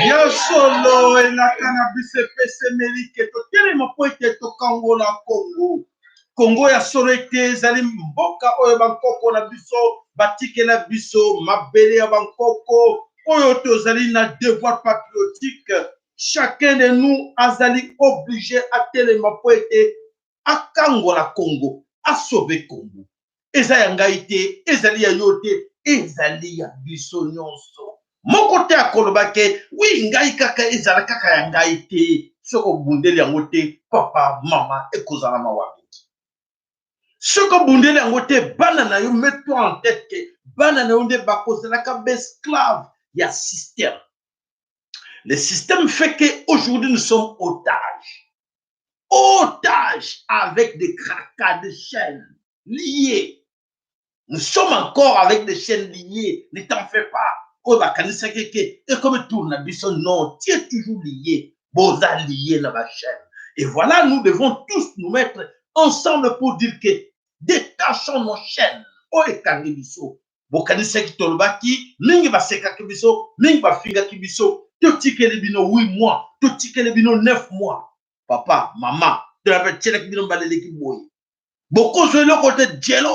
Ya solo, elaka na biso epesemeli ke totelema mpo ete tokangola Kongo. Kongo ya solo ete ezali mboka oyo bankoko na biso batikela biso, mabele ya bankoko oyo tozali na devoir patriotique. Chacun de nous azali oblige atelema mpo ete akangola Kongo, asauve Kongo. Eza ya ngai te, ezali ya yo te, ezali ya biso nyonso. Moko te akoloba ke wi ngai kaka, ezala kaka ya ngai te. Soki obundeli yango te, papa, mama, ekozala mawa mingi. Soki obundeli yango te, bana na yo, mets-toi en tête ke bana na yo nde bakozalaka baesclave ya système. Le système fait que aujourd'hui nous sommes otages. Otages avec des cracas de chaînes liées. Nous sommes encore avec des chaînes liées. Ne t'en fais pas. Oyo bakanisaki ke ekomi tour na biso, non, tu es toujours lié. Boza lié na ba chaîne. Et voilà, nous devons tous nous mettre ensemble pour dire que détachons nos chaînes. Oyo ekangi biso. Bokanisaki tolobaki mingi, basekaki biso mingi, bafingaki biso. Totikeli bino 8 mois, totikeli bino 9 mois. Papa, mama, totielaki bino baleleki boye. Bokozwa eloko te jelo.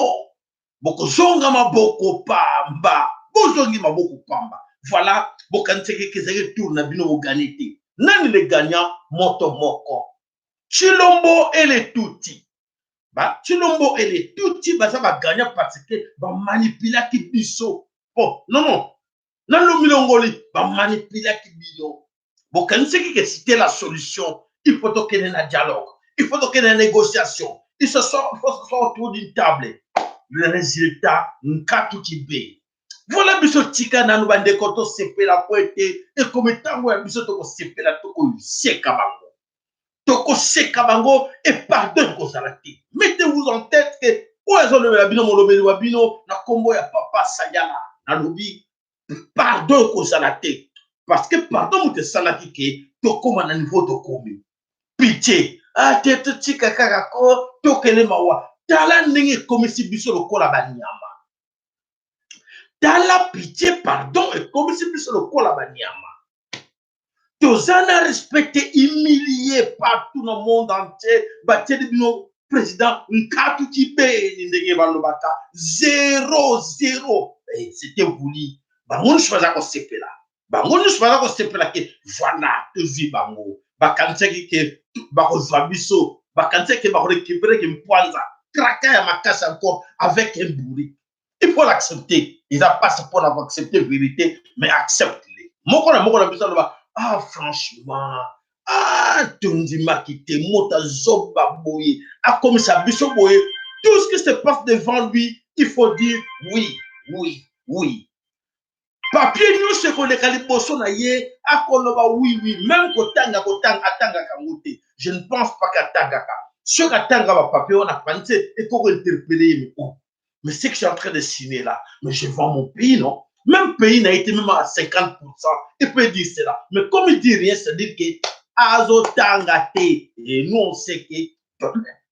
Bokozonga maboko pamba. Bozongi maboko pamba. Voilà, bokanisaki ke ezalaki tour na bino, bogane te. Nani le gagnant? Moto moko. Tshilombo et les Tutsi. Ba Tshilombo et les Tutsi baza ba gagnant parce que ba manipulaki biso. Oh, non non. Na lomilongoli ba manipulaki bino. Bokanisaki ke c'était la solution. Il faut tokende na dialogue. Il faut tokende na négociation. Il se sort, il faut s'asseoir autour d'une table. Le résultat, nkatu kibe. Voilà biso tika nanu bandeko tosepela po ete ekomi ntango ya biso tokosepela, tokoseka bango. Tokoseka bango et pardon ekozala te. Mettez-vous en tête que oyo azolobela bino, molobeli wa bino na kombo ya papa Sayala, nalobi pardon ekozala te, parce que pardon moto esalaki ke tokóma na niveau tokomi. Pitié, ah te, totika kaka ko tokele mawa. Tala ndenge ekomisi biso lokola banyama. Tala pitié, pardon ekomisi biso lokola banyama. Toza na respecte, humilié partout na monde entier. Batieli bino président nkatu kibeni, ndenge balobaka zéro zéro. Eh, c'était voulu. Bango nyonso baza kosepela, bango nyonso baza kosepela ke voilà, tozwi bango. Bakanisaki ke bakozwa biso, bakanisaki ke bakorécupérer ke mpwanza kraka ya makasi encore avec un bourrique. Il faut l'accepter. Eza mpasi mpona koaccepter vérité, mais accepte-le. Moko na moko na biso aloba: ah, franchement, ah, tondimaki te, moto azoba boye akomisa biso boye. Tout ce qui se passe devant lui, il faut dire oui, oui, oui. Papier nyonso ekoleka liboso na ye, akoloba oui. Même kotanga, kotanga atangaka yango te. Je ne pense pas qu'atangaka. Soki atanga bapapier wana, akanisi ekoko interpeller ye: mais oh, mais ce que je suis en train de signer là, mais je vends mon pays, non? Même pays n'a été même à 50%, il peut dire cela. Mais comme il dit rien, c'est-à-dire que azotanga te. Et nous, on sait que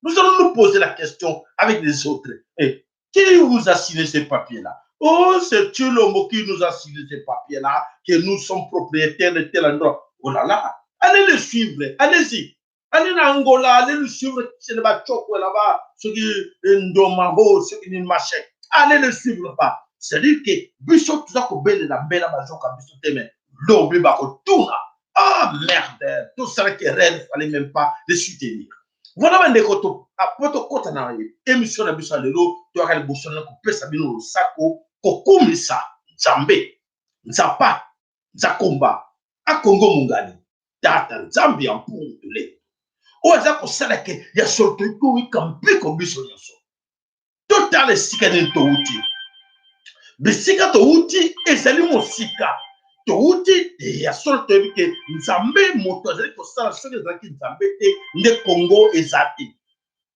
nous allons nous poser la question avec les autres. Et qui vous a signé ces papiers-là? Oh, c'est Tshilombo qui nous a signé ces papiers-là, que nous sommes propriétaires de tel endroit. Oh là là, allez le suivre, allez-y. Allez en Angola, allez le suivre chez les Bachokwe là-bas, ceux qui Ndomaho, ceux qui machin. Allez le suivre pas. C'est-à-dire que biso toza kobelela mbela, bazoka biso te, mais lobi bakotuna: ah merde, tosalaki erreur, il fallait même pas les soutenir. Voilà bandeko, to po tokɔta na émission na biso ya lelo, toyaka liboso na kopesa bino losako, kokumisa Nzambe Nzapa Nzakomba Akongo Mongani, Tata Nzambe ya Mpungu Tule, oyo aza kosala ke ya solo toyika mpiko biso nyonso. Totala esika nini towuti. Bisika towuti ezali mosika. Towuti ya solo, toyebi ke Nzambe moto azali kosala. Soki ezalaki Nzambe te, nde Kongo eza te.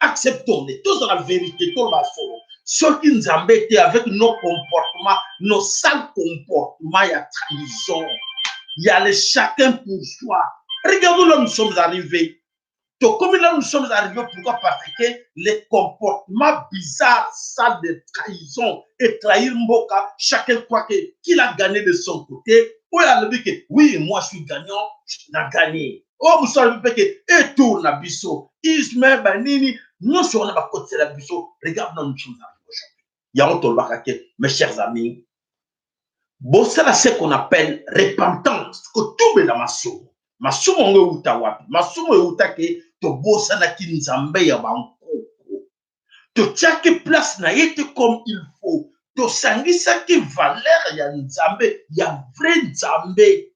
Acceptons, tozala vérité, toloba solo. Soki Nzambe te, avec nos comportements, nos sales comportements ya trahison, ya le chacun pour soi, regardons là où nous sommes arrivés. Tokomi là où nous sommes arrivés, pourquoi? Parce que les comportements bizarres, sales de trahison et trahir mboka, chacun croit que qu'il a gagné de son côté. Oyo alobi ke oui, moi je suis gagnant, na gagné. Oyo mosusu alobi mpe ke etour na biso isme banini nyonso wana bakotisela biso. Regarde là où nous sommes arrivés aujourd'hui. Yango tolobaka ke, mes chers amis, bosala ce qu'on appelle repentance, kotubela masumu. Masumu yango euta wapi? Masumu euta ke tobosanaki Nzambe ya bankoko, totiaki place na ye te comme il faut, tosangisaki valeur ya Nzambe, ya vrai Nzambe.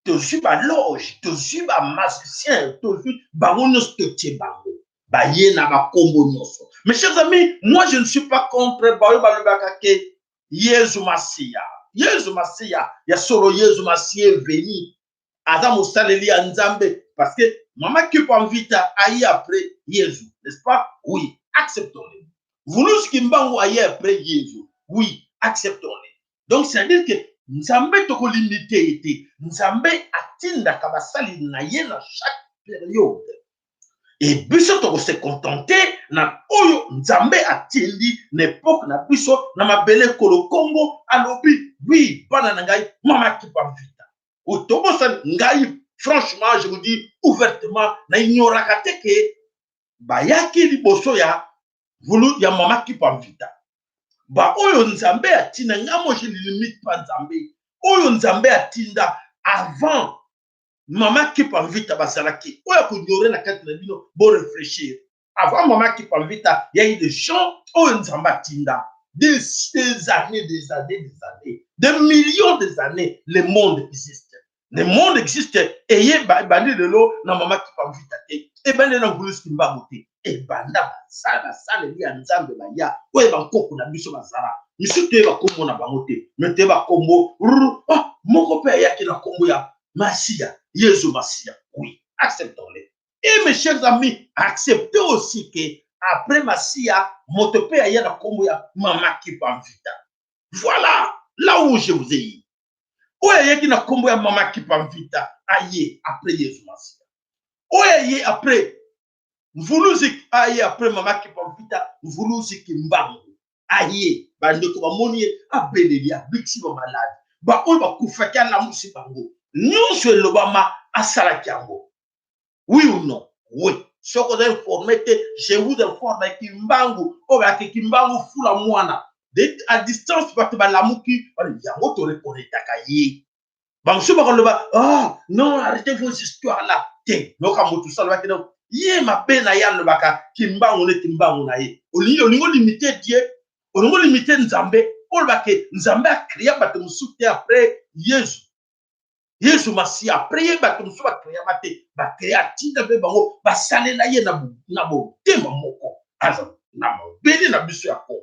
Tozwi baloge, tozwi bamagicien, tozwi bango nyonso, totie bango, baye na bakombo nyonso. Mes chers amis, moi je ne suis pas contre baoyo balobaka ke Yezu Masiya, Yezu Masiya ya solo, Yezu Masiya eveni, aza mosaleli ya Nzambe, parce que Mama Kimpa Vita aye après Yezu, n'est-ce pas? Oui, acceptons-le. Mvuluzi Kimbangu aye après Yezu, oui, acceptons-le. Donc c'est à dire que Nzambe, tokolimite ye te. Nzambe atindaka basali na ye na chaque période e biso tokose contenter na oyo Nzambe atindi na époque na biso na mabele ekolo Kongo. Alobi oui, bana na ngai, Mama Kimpa Vita otobosani ngai. Franchement, je vous dis ouvertement, na ignoraka te ke bayaki liboso ya vulu ya Mama Kimpa Vita, baoyo Nzambe atinda. Ngai mo je limite pas Nzambe. Oyo Nzambe atinda avant Mama Kimpa Vita bazalaki. Oyo akoignore na kati na bino, boréfléchir. Avant Mama Kimpa Vita, y a eu des gens oyo Nzambe atinda des années, des années, des années, des millions des années. Le monde existe, le monde existe. Eye ebandi lelo na Mama Kimpa Vita te, ebandi na Mvuluzi Kimbangu te, ebanda basala basaleli ya Nzambe baya oyo bankoko na biso bazala. Misusu toyeba kombo na bango te, me toyeba kombo moko mpe ayaki na kombo ya Masiya, Yezu Masiya. Oui, acceptons-le. Et mes chers amis, acceptez aussi que après Masiya, moto mpe aya na kombo ya Mama Kimpa Vita. Voilà là où je vous ai eu. Oyo ayaki na kombo ya Mama Kimpa Vita aye après Yezu Masiya, oyo aye après Mvuluzi, aye après Mama Kimpa Vita, Mvuluzi Kimbangu aye. Bandeko bamoni ye, abeleli, abikisi bamaladi, baoyo bakufaki alamusi bango. Nyonso elobama, asalaki yango, oui ou non? Oui. Soki oza informé te, je vous informe. Kimbangu oyo bayaki, Kimbangu fula mwana à distance, bato balamuki yango, torekonetaka ye. Bamosusu bakoloba: ah non, arrêtez vos histoires là. Te, noka motu so alobaki no ye mabe na ye, alobaka Kimbangu nde Kimbangu na ye. Olingi olimite Dieu, olingi olimite Nzambe, olobake Nzambe acréa bato mosusu te après Yezu, Yesu Masiya. Après ye, bato mosusu bacréama te? Bacréa, atinda mpe bango, basalela ye na motema moko. Aza na mabele na biso ya Kongo,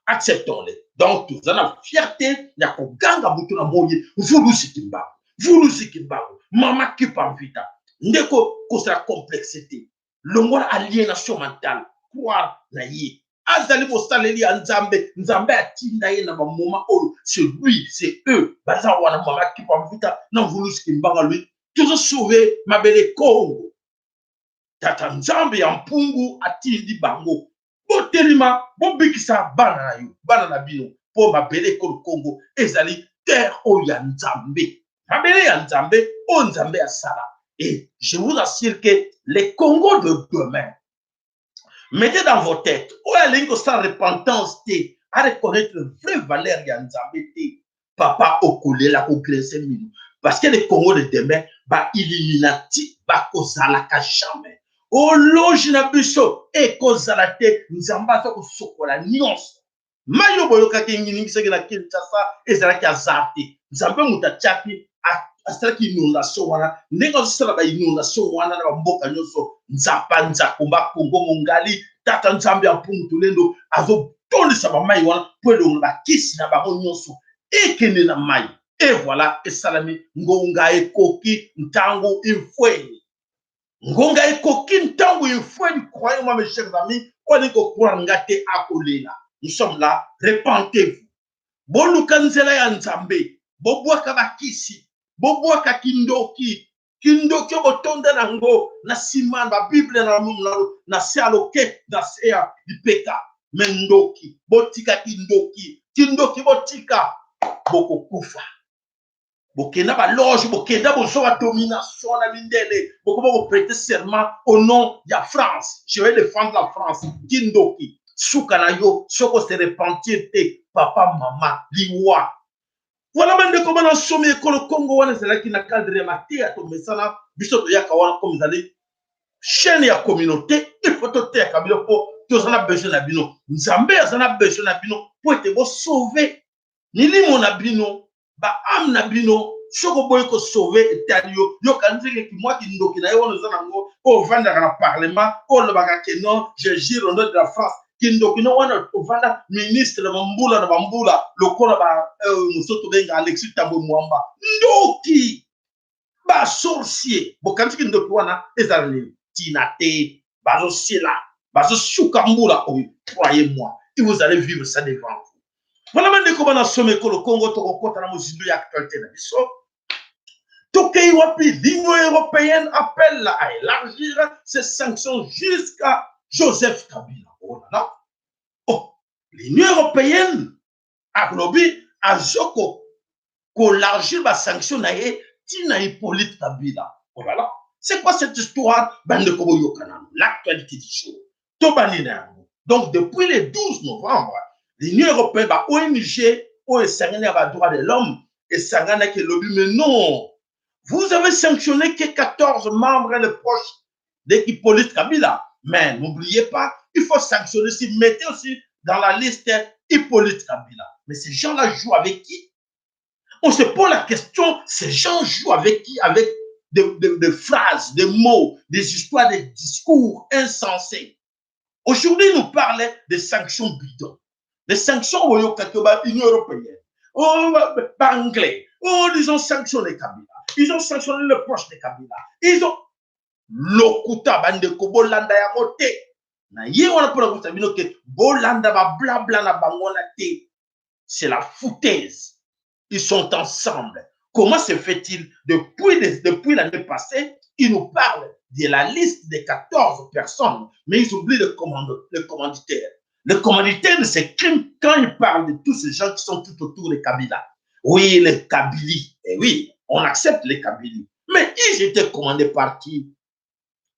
acceptons-le. Donc toza na fierté ya koganga butu na moyi: Mvuluzi Kimbangu, Mvuluzi Kimbangu, Mama Kimpa Vita. Ndeko, kozala complexité, longola aliénation mentale. Croire na ye, azali mosaleli ya Nzambe. Nzambe atinda ye na bamoma oyo. C'est lui, c'est eux, baza wana, Mama Kimpa Vita na Mvuluzi Kimbangu. Lui tozosauve mabele Kongo. Tata Nzambe ya Mpungu atindi bango: botelema, bobikisa bana na yo, bana na bino, mpo mabele ekolo Kongo ezali terre oyo ya Nzambe, mabele ya Nzambe oyo Nzambe asala. Et je vous assure que le Congo de demain, mettez dans vos têtes, oyo alingi kosala repentance te, areconnaître vraie valeur ya Nzambe te, papa, okolela, kogrincer mino, parce que le Congo de demain, bailluminati bakozalaka jamais. Ologe na biso ekozala te. Nzambe aza kosokola nyonso. Mai oyo boyokaki enginingisaki na Kinshasa ezalaki hasard te. Nzambe moto atiaki, asalaki inondation wana, ndenge azosala ba inondation wana na bamboka nyonso. Nzapa, Nzakomba, Kongo, Mongali, Tata Nzambe ya Mpungu Tulendo azotondisa bamai wana mpo elongola bakisi na bango nyonso ekende na mai. Et voilà, esalami. Ngonga ekoki, ntango imfweni. Ngonga ekoki, ntango imfweni. Croyez-moi, mes chers amis, oyo alingi kocroire nga te akolela. Nous sommes là, repentez-vous. Boluka nzela ya Nzambe, bobwaka bakisi, bobwaka kindoki, kindoki oyo botonda nango na nsima babible na se ya loke, na se ya lipeka. Me ndoki, botika kindoki, kindoki botika, bokokufa. Bokenda baloge, bokenda bozwa domination na mindele, bokoma koprêter serment au nom ya France: je vais défendre la France. Kindoki, suka na yo soki ose repentir te, papa, mama, liwa. Wana bandeko bana nsomi ekolo Kongo, wana ezalaki na cadre ya mateya. Tomesana, biso toyaka wana comme ezali chaîne ya communauté, il faut toteyaka bino mpo toza na besoin na bino. Nzambe aza na besoin na bino mpo ete bosauve milimo na bino, baâme na bino. Soki oboyi kosauve, etali yo. Yoka nzenge kimwa kindoki na ye wana oza nango, oyo ovandaka na parlement, oyo olobaka ke non, je jure au nom de la France. Kindoki no wana, ovanda ministre na bambula na bambula lokola ba mosusu tobenga Alexis Tambwe Mwamba, ndoki, basorcier. Bokanisi kindoki wana ezala nini? Ntina te. Bazosila, bazosuka mbula oyo. Croyez-moi et vous allez vivre ça devant vous. Wana bandeko bana soma ekolo Kongo, tokokɔta na mozindo ya actualité na biso. Tokei wapi? L'Union européenne appelle à élargir ses sanctions jusqu'à Joseph Kabila. Oh là là, oh, l'Union européenne alobi azoko koélargir basanction na ye ntina Hippolyte Kabila. Oh là là, c'est quoi cette histoire? Bandeko, boyoka nano l'actualité du jour, tobandi na yango. Donc depuis le 12 novembre, l'Union européenne, ba ONG oyo esangani ya badroit de l'homme esanganaki, elobi: mais non, vous avez sanctionné que 14 membres les proches de Hippolyte Kabila, mais n'oubliez pas, il faut sanctionner aussi, mettez aussi dans la liste Hippolyte Kabila. Mais ces gens-là jouent avec qui? On se pose la question, ces gens jouent avec qui? Avec des phrases, des mots, des histoires, des discours insensés. Aujourd'hui, nous parlons des sanctions bidons. Des sanctions au Union européenne, oh, anglais. Oh, ils ont sanctionné Kabila. Ils ont sanctionné le proche de Kabila. Ils ont lokuta. Bandeko, bolanda yango te. Na ye wana mpona kosa bino ke bolanda bablabla na bango wana te. C'est la foutaise. Ils sont ensemble. Comment se fait-il, depuis l'année passée, ils nous parlent de la liste des 14 personnes, mais ils oublient le commanditaire? Le commanditaire de ces crimes, quand ils parlent de tous ces gens qui sont tout autour de Kabila. Oui, les Kabili. Et oui, on accepte les Kabili. Mais ils étaient commandés par qui?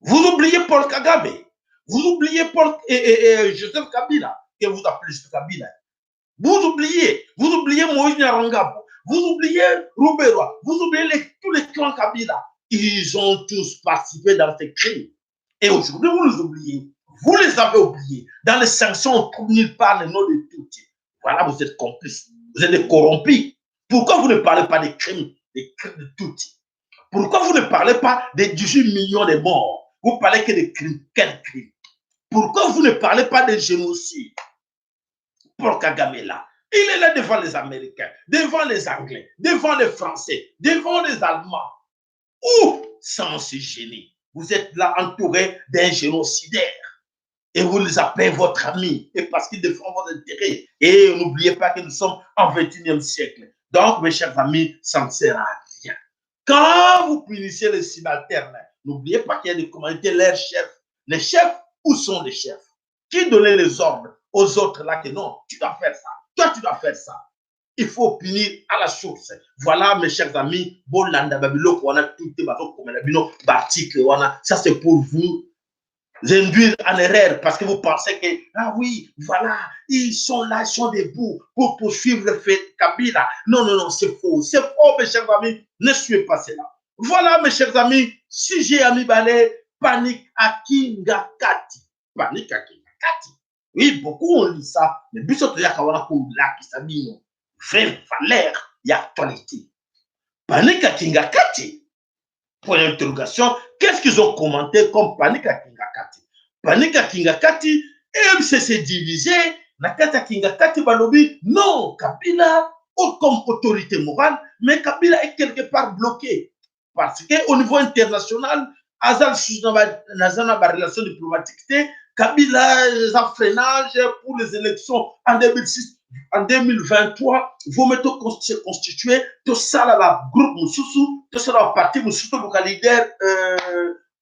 Vous oubliez Paul Kagame. Vous oubliez Paul et Joseph Kabila, que vous appelez Joseph Kabila. Vous oubliez Moïse Nyarangabo, vous oubliez Ruberwa, vous oubliez tous les clans Kabila. Ils ont tous participé dans ces crimes. Et aujourd'hui, vous les oubliez. Vous les avez oubliés. Dans les sanctions, on trouve nulle part le nom de Tutsi. Voilà, vous êtes complices. Vous êtes des corrompus. Pourquoi vous ne parlez pas des crimes de Tutsi? Pourquoi vous ne parlez pas des 18 millions de morts? Vous parlez que des crimes. Quels crimes? Pourquoi vous ne parlez pas des génocides? Paul Kagame là, il est là devant les Américains, devant les Anglais, devant les Français, devant les Allemands. Où sans se gêner. Vous êtes là entouré d'un génocidaire. Et vous les appelez votre ami. Et parce qu'il défend votre intérêt. Et n'oubliez pas que nous sommes en 21e siècle. Donc, mes chers amis, ça ne sert à rien. Quand vous punissez les subalternes, n'oubliez pas qu'il y a des commanditaires, leurs chefs. Les chefs, où sont les chefs? Qui donnait les ordres aux autres là que non, tu dois faire ça, toi tu dois faire ça? Il faut punir à la source. Voilà, mes chers amis, bolanda babiloko wana tout bazokomela bino baarticle wana. Ça, c'est pour vous induire en erreur parce que vous pensez que, ah oui, voilà, ils sont là, ils sont debout pour poursuivre le fait Kabila. Non, non, non, c'est faux. C'est faux, mes chers amis. Ne suivez pas cela. Voilà, mes chers amis, sujet ya mibale. Panique à Kingakati. Panique à Kingakati. Oui, beaucoup ont lu ça, mais biso toyaka wana kolakisa bino vraie valeur ya actualité. Panique à Kingakati. Point d'interrogation. Qu'est-ce qu'ils ont commenté comme panique à Kingakati? Panique à Kingakati, MCC divisé, na kati ya Kingakati balobi, non, Kabila, comme autorité morale, mais Kabila est quelque part bloqué. Parce qu'au niveau international, aza naza na barelation diplomatique te. Kabila eza freinage pour les élections en 2006, en 2023. Vaut mieux se constituer, tosala bagroupe mosusu, tosala baparti mosusu, toluka leader,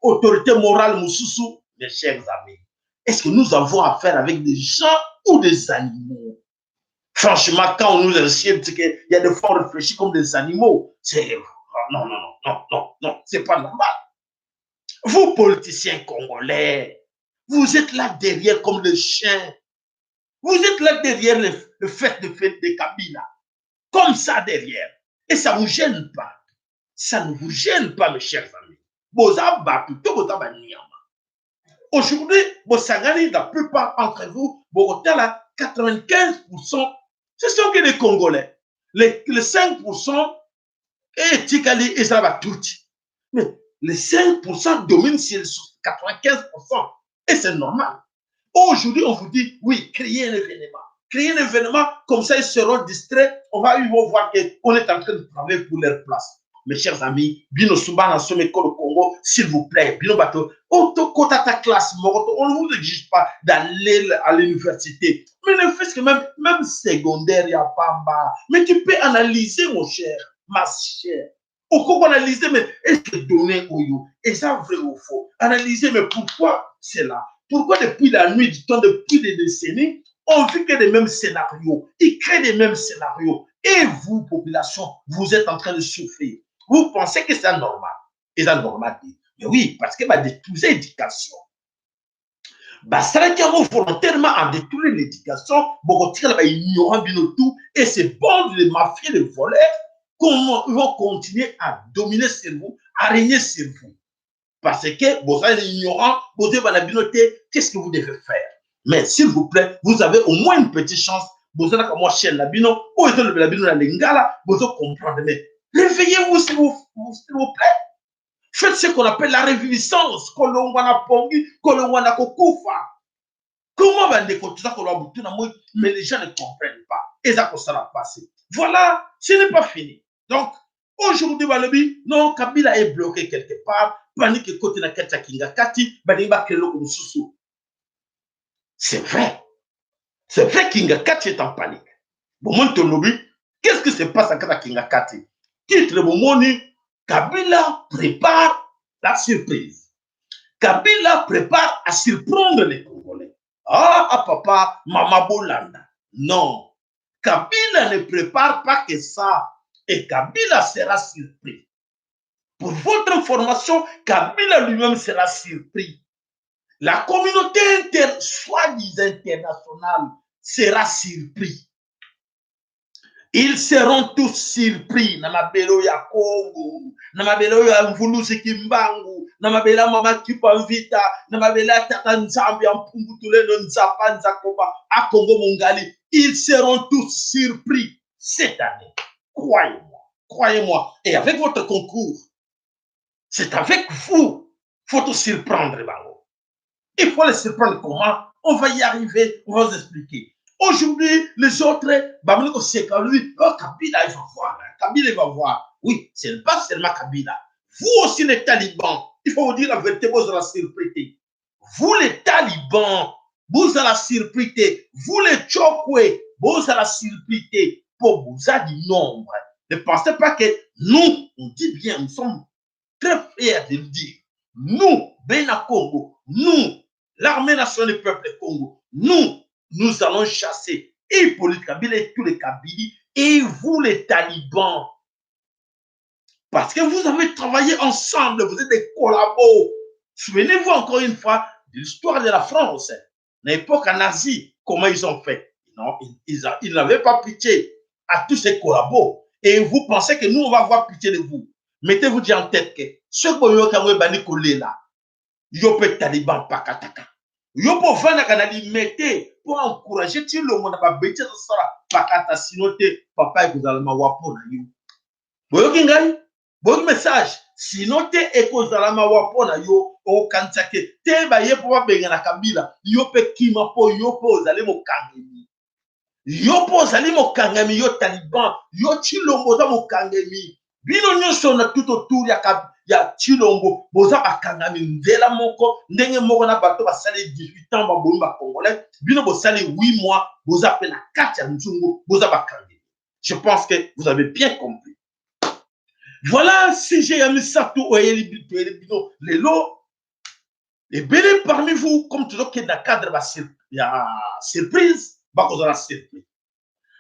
autorité morale mosusu. Mes chers amis, est-ce que nous avons affaire avec des gens ou des animaux? Franchement, quand on nous insulte, qu'il y a des fois on réfléchit comme des animaux, c'est non, non, non, non, non, non, c'est pas normal. Vous, politiciens congolais, vous êtes là derrière comme le chien. Vous êtes là derrière le fait de fête de Kabila. Comme ça derrière. Et ça ne vous gêne pas. Ça ne vous gêne pas, mes chers amis. Boza bato to boza banyama? Aujourd'hui, bosangani, la plupart d'entre vous, bokotala 95%, ce sont que des Congolais. Les 5% etikali ezala batutsi. Mais les 5% dominent sur 95%. Et c'est normal. Aujourd'hui, on vous dit, oui, créez un événement. Créez un événement, comme ça, ils seront distraits. Ils vont voir qu'on est en train de travailler pour leur place. Mes chers amis, bino suba na some école Congo, s'il vous plaît, bino bato, ta classe, on ne vous exige pas d'aller à l'université. Mais ne fût-ce que même secondaire, il n'y a pas bas. Mais tu peux analyser, mon cher, ma chère. Au analyser, mais est-ce que donner oyo, est-ce ça vrai ou faux? Analyser, mais pourquoi c'est là? Pourquoi depuis la nuit du temps, depuis des décennies, on vit que les mêmes scénarios? Ils créent les mêmes scénarios. Et vous, population, vous êtes en train de souffrir. Vous pensez que c'est normal? Et c'est normal. Mais oui, parce que badétruire l'éducation. Basalaki yango volontairement en détourner l'éducation, bokotikala baignorant bino tout, et ces bandes de mafieux, de voleurs, comment ils vont continuer à dominer sur vous, à régner sur vous? Parce que vous êtes ignorant, vous avez bino te, qu'est-ce que vous devez faire? Mais s'il vous plaît, vous avez au moins une petite chance. Vous avez comme chaîne la bino, ou la bino la lingala, vous comprendre. Mais réveillez-vous, s'il vous plaît. Faites ce qu'on appelle la réviviscence. Kolongwa na pongi, kolongwa na kokufa. Comment bandeko toza koloba butu na moi, mais les gens ne comprennent pas. Eza kosala passé. Voilà, ce n'est pas fini. Donc, aujourd'hui, balobi, non, Kabila est bloqué quelque part. Panique ekoti na kati ya Kingakati, balingi bakele eloko mosusu. C'est vrai. C'est vrai, Kingakati est en panique. Bomoni tolobi, qu'est-ce qui se passe na kati ya Kingakati? Titre bomoni, Kabila prépare la surprise. Kabila prépare à surprendre les Congolais. Ah, ah papa, mama bolanda. Non. Kabila ne prépare pas que ça. Et Kabila sera surpris. Pour votre information, Kabila lui-même sera surpris. La communauté soi-disant internationale sera surpris. Ils seront tous surpris. Na mabele ya Congo, na mabele ya Mvuluzi Kimbangu, na mabele ya Mama Kipa Mvita, na mabele ya Tata Nzambe ya Mpungu Tulendo Nzapa Nzakoba, à Congo Mongali. Ils seront tous surpris cette année. Croyez-moi, croyez-moi. Et avec votre concours, c'est avec vous, faut tout surprendre, bango. Il faut les surprendre comment? On va y arriver, on va vous expliquer. Aujourd'hui, les autres, bah, c'est lui, oh, Kabila, il va voir, hein. Kabila, il va voir. Oui, ce n'est pas seulement Kabila. Vous aussi, les talibans, il faut vous dire la vérité, vous allez la surprise. Vous, les talibans, vous allez la surprise. Vous, les Tchokwe, vous allez la surprise. Pour vous avez du nombre. Ne pensez pas que nous, on dit bien, nous sommes très fiers de le dire. Nous, Bena Congo, nous, l'armée nationale du peuple Congo, nous, nous allons chasser Hippolyte Kabila et tous les Kabylis et vous les talibans. Parce que vous avez travaillé ensemble, vous êtes des collabos. Souvenez-vous encore une fois de l'histoire de la France. À l'époque nazie, comment ils ont fait? Non, ils n'avaient pas pitié à tous ces collabos. Et vous pensez que nous, on va avoir pitié de vous. Mettez-vous déjà en tête que ceux qui ont été là, Yo mpe taliban pakataka. Yo mpe ofandaka na Limete mpo encourager Tshilombo na ba betises azosala, pakata sinon te papa ekozala mawa mpo na yo. Boyoki ngai? Boyoki message? Sinon te ekozala mawa mpo na yo. Okokanisa ke te baye mpo babengana Kabila, yo mpe kima mpo yo mpe ozali mokangemi. Yo mpo ozali mokangami, yo taliban, yo Tshilombo oza mokangemi. Bino nyonso na tout autour ya Tshilombo boza bakangami nzela moko, ndenge moko na bato basali 18 ans babomi ba Congolais, bino bosali 8 mois boza pe na kati ya nzungu, boza bakangami. Je pense que vous avez bien compris. Voilà sujet ya misato oyeli bino lelo. Ebele parmi vous, comme tozokende na cadre ya surprise, bakozala surpris.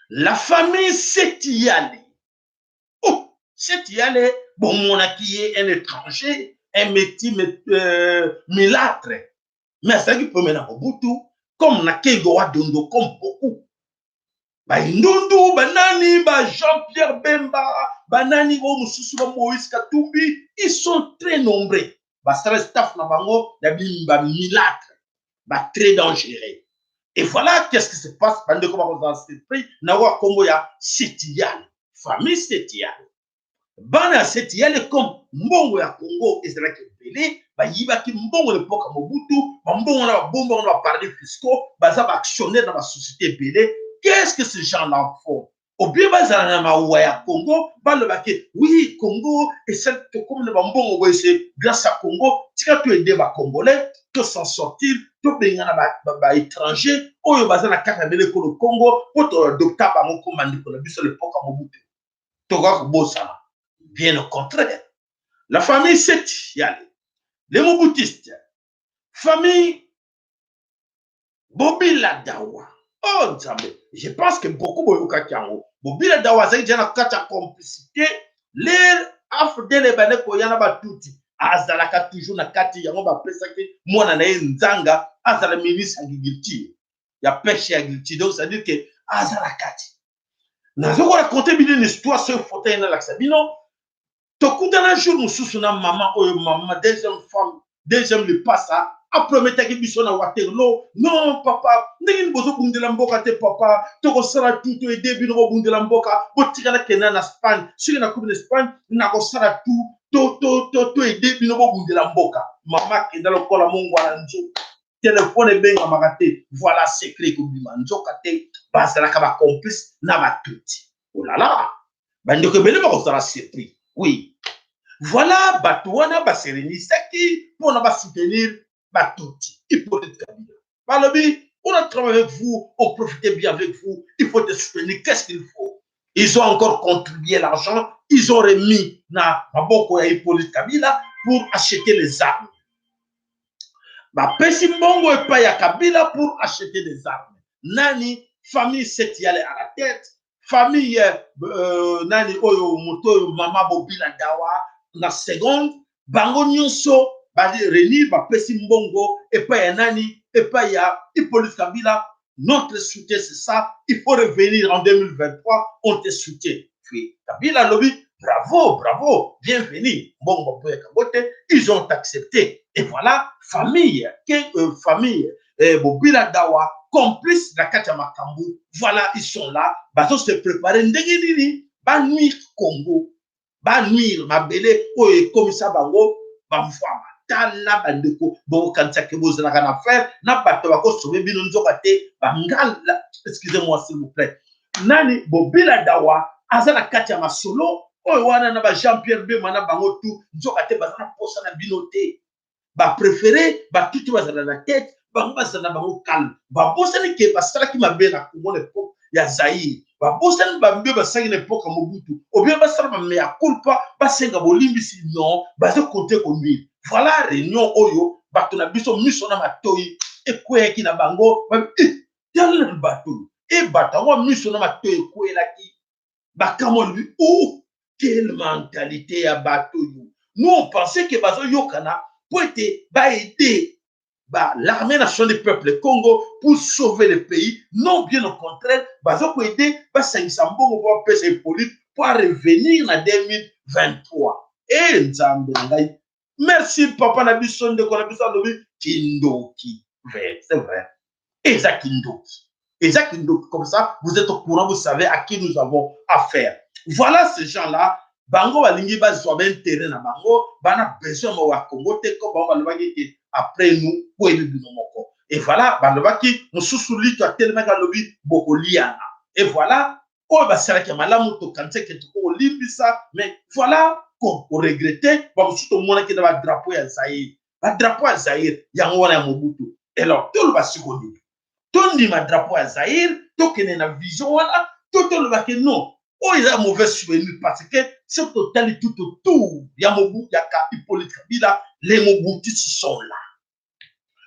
La famille Seti Yale. Oh, Seti Yale, bomonaki ye un étranger, un métis mulâtre. Mais azalaki premier na Mobutu, comme na Kengo wa Dondo, comme beaucoup. Baindundu, banani, ba Jean-Pierre Bemba, banani oyo mosusu ba Moïse Katumbi, ils sont très nombreux. Basala staff na bango ya ba mulâtre, ba très dangereux. Et voilà qu'est-ce qui se passe, bandeko bakozala surpris na wa kombo ya Seti Yale, famille Seti Yale. Bana ya Seti Yale, comme mbongo ya Congo ezalaki ebele, bayibaki mbongo na époque ya Mobutu, bambongo na babombango na baparadis fiscaux, baza baactionnaire na basociété ebele. Qu'est-ce que ces gens-là font? Obie bazala na mawa ya Congo, balobaki oui, Congo esali tokomi na bambongo boye, c'est grâce à Congo, tika toaider bacongolais to s'en sortir, tobengana baétranger oyo baza na kati ya bele ekolo Congo, mpo toadopta bango koma ndeko na biso l'époque ya Mobutu. Tokoka kobosana? Bien au contraire. La famille Seti Yale, les mobutistes, famille Bobila Dawa. Oh Nzambe, je pense que beaucoup boyokaki yango. Bobila Dawa azalaki déjà na kati ya complicité l'heure AFDL ebande koya na batuti, azalaka toujours na kati yango. Bapesaki mwana na ye Nzanga azala ministre agriculture, ya pêche ya agriculture. Donc c'est à dire que aza na kati. Nazokoraconter bino une histoire soki fauteuil nalakisa bino. Tokutana jour mosusu na mama oyo, mama deuxième femme, deuxième lipasa, aprometaki biso na Waterloo: "Non papa, ndenge nini bozobundela mboka te? Papa, tokosala tout toaider bino bobundela mboka. Botikala kenda na Espagne. Soki nakomi na Espagne, nakosala tout toaider bino bobundela mboka." Mama akenda lokola mongwana nzoka, telefone ebengamaka te. Voilà secret ekobima, nzoka te bazalaka bacomplice na batuti. Olala, bandeko ebele bakozala surpris. Oui, voilà, bato wana baserenisaki mpona basoutenir batuti Hippolyte Kabila. Balobi: "On a travaillé avec vous, on profitait bien avec vous, il faut te soutenir, qu'est-ce qu'il faut?" Ils ont encore contribué l'argent, ils ont remis na maboko ya Hippolyte Kabila pour acheter les armes. Bapesi mbongo epai ya Kabila pour acheter des armes. Nani? Famille Seti Yale à la tête, famille nani oyo, moto oyo, mama Bobila Dawa na seconde. Bango nyonso baréunir, bapesi mbongo epai ya nani? Epai ya Hippolyte Kabila. "Notre soutien, c'est ça, il faut revenir en 2023, on te soutient." Puis Kabila alobi: "Bravo, bravo, bienvenue." Mbongo baboyaka yango te, ils ont accepté. Et voilà famille ke famille Bobila Dawa complice na kati ya makambo. Voilà, ils sont là, bazo se préparer ndenge nini banuire Congo, banuire mabele oyo ekomisa bango bamvwama. Tala bandeko, bokokanisaki bozalaka na affaire na bato bakosome bino, nzoka te bangala. Excusez-moi, s'il vous plaît. Nani? Bobila Dawa aza na kati ya masolo oyo wana na ba Jean Pierre Bemba na bango tu. Nzoka te baza na posa na bino te, bapréféré batuti bazala na tête, bango bazala na bango calme. Babosani ke basalaki mabe na Congo na époque ya Zaire, babosani mabe basalaki na époque ya Mobutu. Obien basala bamea culpa, basenga bolimbisi? Non, baza kote konuire. Voilà réunion oyo bato na biso miso na matoi ekweyaki na bango. Tala bato e bato yango miso na matoi ekweyelaki, bakamwa, lobi: "Oh, quelle mentalité ya bato oyo!" Nous, on pensait que bazoyokana po ete baaider ba l'armée nationale du peuple Congo pour sauver le pays. Non, bien au contraire, bazokoaider basangisa mbongo mpo bapesa Hippolyte po revenir na 2023. E Nzambe na ngai! Merci papa na biso, ndeko na biso alobi kindoki. C'est vrai, eza kindoki, eza kindoki. Comme ça vous êtes au courant, vous savez à qui nous avons affaire. Voilà, ces gens là bango balingi bazwa baintérêt na bango, bana besoin mawa ya Congo te. Ko bango balobaki ke après nous koyebi bino moko. Et voilà, balobaki mosusu lito atelemaki, alobi bokoliana. Et voilà, oyo basalaki ya malamu, tokanisi ke tokokolimbisa, mais voilà, koregretter. Bamosusu tomonaki na badrapeau ya Zaire, badrapeau ya Zaire yango wana ya Mobutu. Alors toloba siko nini? Tondima drapeau ya Zaire, tokende na vision wana, to tolobaki non, oyo eza mauvais souvenir? Parce que soki totali tout autour ya Mobutu, ya Hippolyte Kabila, les mobutistes sont là.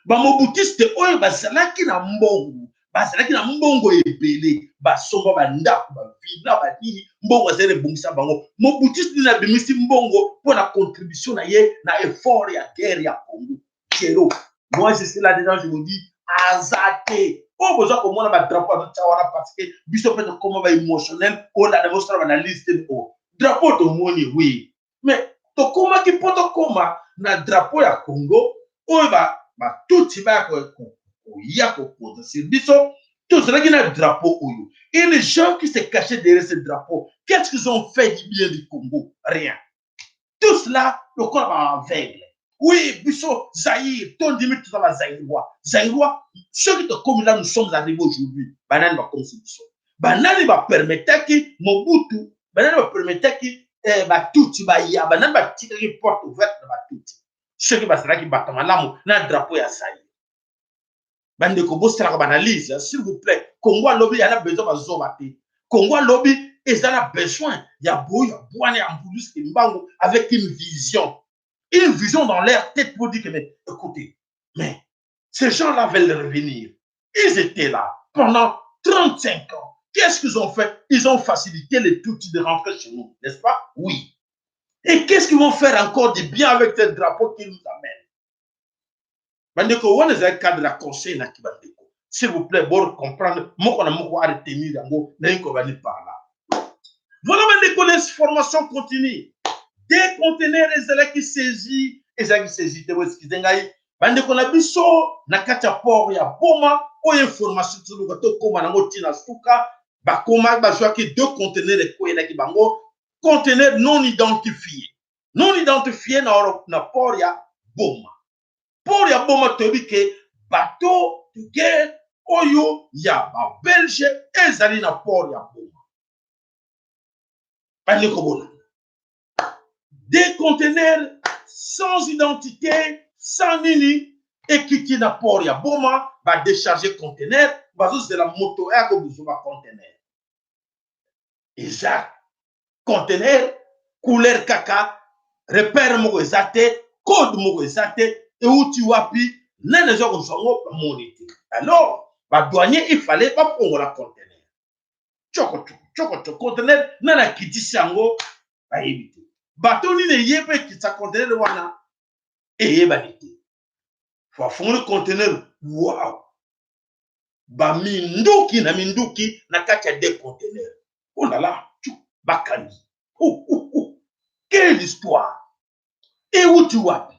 Bamobutiste oyo bazalaki na mbongo, bazalaki na mbongo ebele, basomba bandako, bavilla, banini, mbongo azali ebongisa bango. Mobutiste nini abimisi mbongo mpo na contribution na ye na effort ya guerre ya Congo? Zéro. Moi, je suis là dedans, je vous dis, aza te. Oyo boza komona badrapeau azotya wana, parce que biso mpe tokóma baémotionnel, olanda bosala baanalyse te. O drapeau tomoni, oui, mais tokomaki mpo tokóma na drapeau ya Congo oyo batutsi baya koya kokonza sur biso. Tozalaki na drapeau oyo, et les gens qui se cachaient derrière ce drapeau, qu'est-ce qu'ils ont fait du bien du Congo? Rien. Tout cela lokola baaveugle. Oui, biso Zaïre, tondimi toza bazaïrois. Zaïrois, soki tokomi là nous sommes arrivés aujourd'hui, banani bakomisi biso? Banani bapermetaki Mobutu? Banani bapermetaki batutsi baya? Banani batikaki porte ouverte na batutsi? Soki bazalaki bato malamu na drapeau ya Zaïre. Bandeko, bosalaka baanalyse, s'il vous plaît. Congo alobi ya na besoin bazoba te. Congo alobi eza na besoin ya boyo ya bwana ya mbulusi mbangu avec une vision, une vision dans leur tête pour dire que mais écoutez, mais ces gens-là veulent revenir. Ils étaient là pendant 35 ans. Qu'est-ce qu'ils ont fait? Ils ont facilité les Tutsis de rentrer chez nous, n'est-ce pas? Oui. Et qu'est-ce qu'ils vont faire encore de bien avec ce drapeau qu'ils nous amènent? Bandeko, wana ezali cadre ya conseil na bandeko. S'il vous plaît, bo comprendre moko na moko, aretenir yango nayi kobani par là. Voilà bandeko, les formations continue. Des conteneurs ezalaki saisi, ezalaki saisi te, boexcuser ngai bandeko na biso, na kati ya port ya Boma. Oyo information tozoluka tokóma nango ntina suka. Bakoma bazwaki deux conteneurs ekweyelaki bango, conteneur non identifié, non identifié na port ya Boma. Port ya Boma, toyebi ke bateau de guerre oyo ya babelge ezali na port ya Boma. Bandeko, bona des conteneurs sans identité, sans nini, ekiti na port ya Boma, badécharge conteneur, bazozela moto aya kozwa baconteneur. Eza conteneur couleur kaka, repère moko eza te, code moko eza te, euti wapi, nani eza kozwa yango, bamoni te. Alors badouanier, il fallait bafongola conteneur, coko coko coko conteneur, nani akitisi yango, bayebi te. Bato nini eye mpe ekitisa conteneur wana, eyebani te. Bafungoli conteneur, wow, baminduki na minduki na kati ya deux conteneur. Oh là là, bakangi. Oh, oh, oh. Quelle histoire! Euti wapi?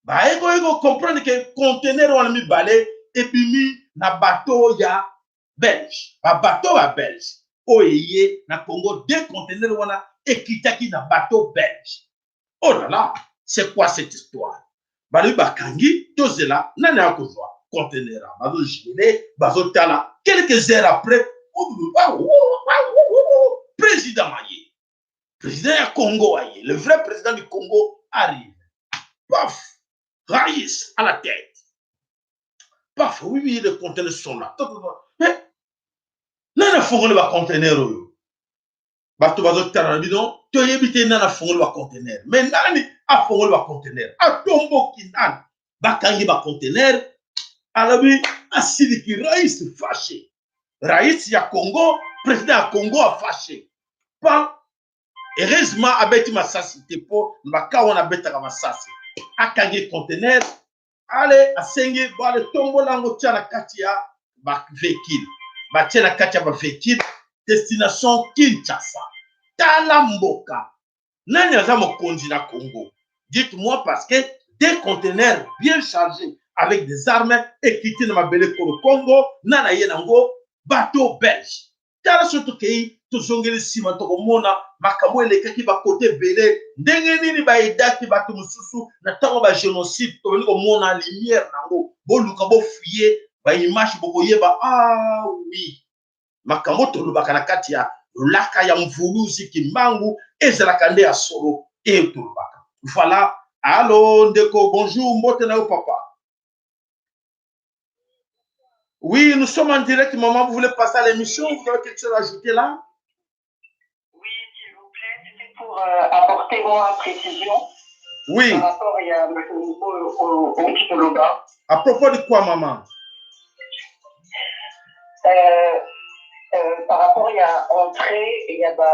Bayekoki kocomprendre ke conteneur wana mibale ebimi na bateau ya belge, babateau ya belge oyo eye na Congo. Deux conteneur wana ekitaki na bateau belge. Oh là là, c'est quoi cette histoire? Balobi bakangi, tozela nani akozwa conteneur. Bazogele, bazotala. Quelques heures après, président aye, président ya Congo aye, le vrai président du Congo arrive. Paf, Raïs à la tête, paf. Oui, les conteneurs sont là, mais nani afongoli baconteneur oyo? Bato bazotala na bino, toyebi te nani afongoli baconteneur. Mais nani afongoli baconteneur? Atomboki nani? Bakangi baconteneur. Alobi asiliki, Raïs fâché, Raïs ya Congo, président ya Congo afâché. Pa heureusement abeti masasi te, mpo na baka wana abetaka masasi. Akangi conteneur, ale asengi bale tombola yango, tia na kati ya bavéhicule. Batie na kati ya bavéhicule, destination Kinshasa. Tala mboka, nani aza mokonzi na Congo? Dites-moi, parce que des conteneurs bien chargés avec des armes ekiti na mabele kolo Congo na na ye nango bateau belge. Tala soki tokei tozongeli nsima, tokomona makambo elekaki bakote ebele, ndenge nini baedaki bato mosusu na ntango ba génocide. Tobandi komona lumière nango. Boluka, bofouiller baimage, bokoyeba. Ah oui, makambo tolobaka na kati ya lolaka ya Mvuluzi Kimbangu ezalaka nde ya solo e tolobaka. Voilà. Allo ndeko, bonjour, mbote na yo papa. Oui, nous sommes en direct, maman. Vous voulez passer à l'émission? Vous avez quelque chose à ajouter là? Oui, s'il vous plaît, c'était pour apporter moi précision. Oui. Par rapport à au, au, au. À propos de quoi, maman? Par rapport à entrée, il y a ba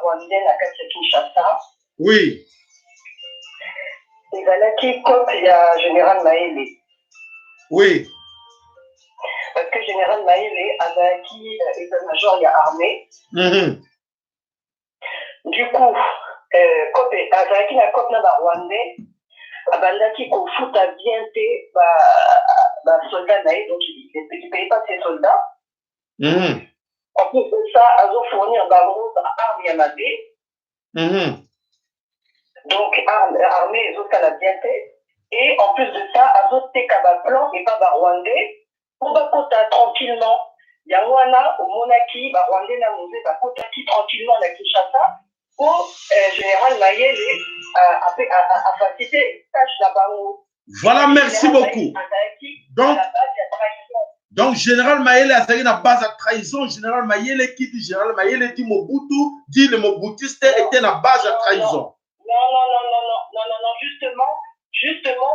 Rwandais na kati ya Kinshasa. Ezalaki coop ya général Maele. Parce que général Maele azalaki état-major ya armée. Du coup, coop azalaki na coop na ba Rwandais, abandaki kofuta bien te basoldat na ye, donc il paye pas ses soldats. En plus de ça, azofournir bango baarme ya mabe. Donc armée ezosala bien te, et en plus de ça azoteka baplan epa barwandais mpo bakota tranquillement. Yango wana omonaki barwandais na Mzee bakotaki tranquillement na Kinshasa mpo général Mayele afacilité tâche na bango. Voilà, merci beaucoup. Donc général Mayele azalaki na base ya trahison. Général Mayele, qui dit général Mayele dit Mobutu, dit le mobutiste était na base ya trahison. Non, non, non, non, non, non, non, non, justement, justement,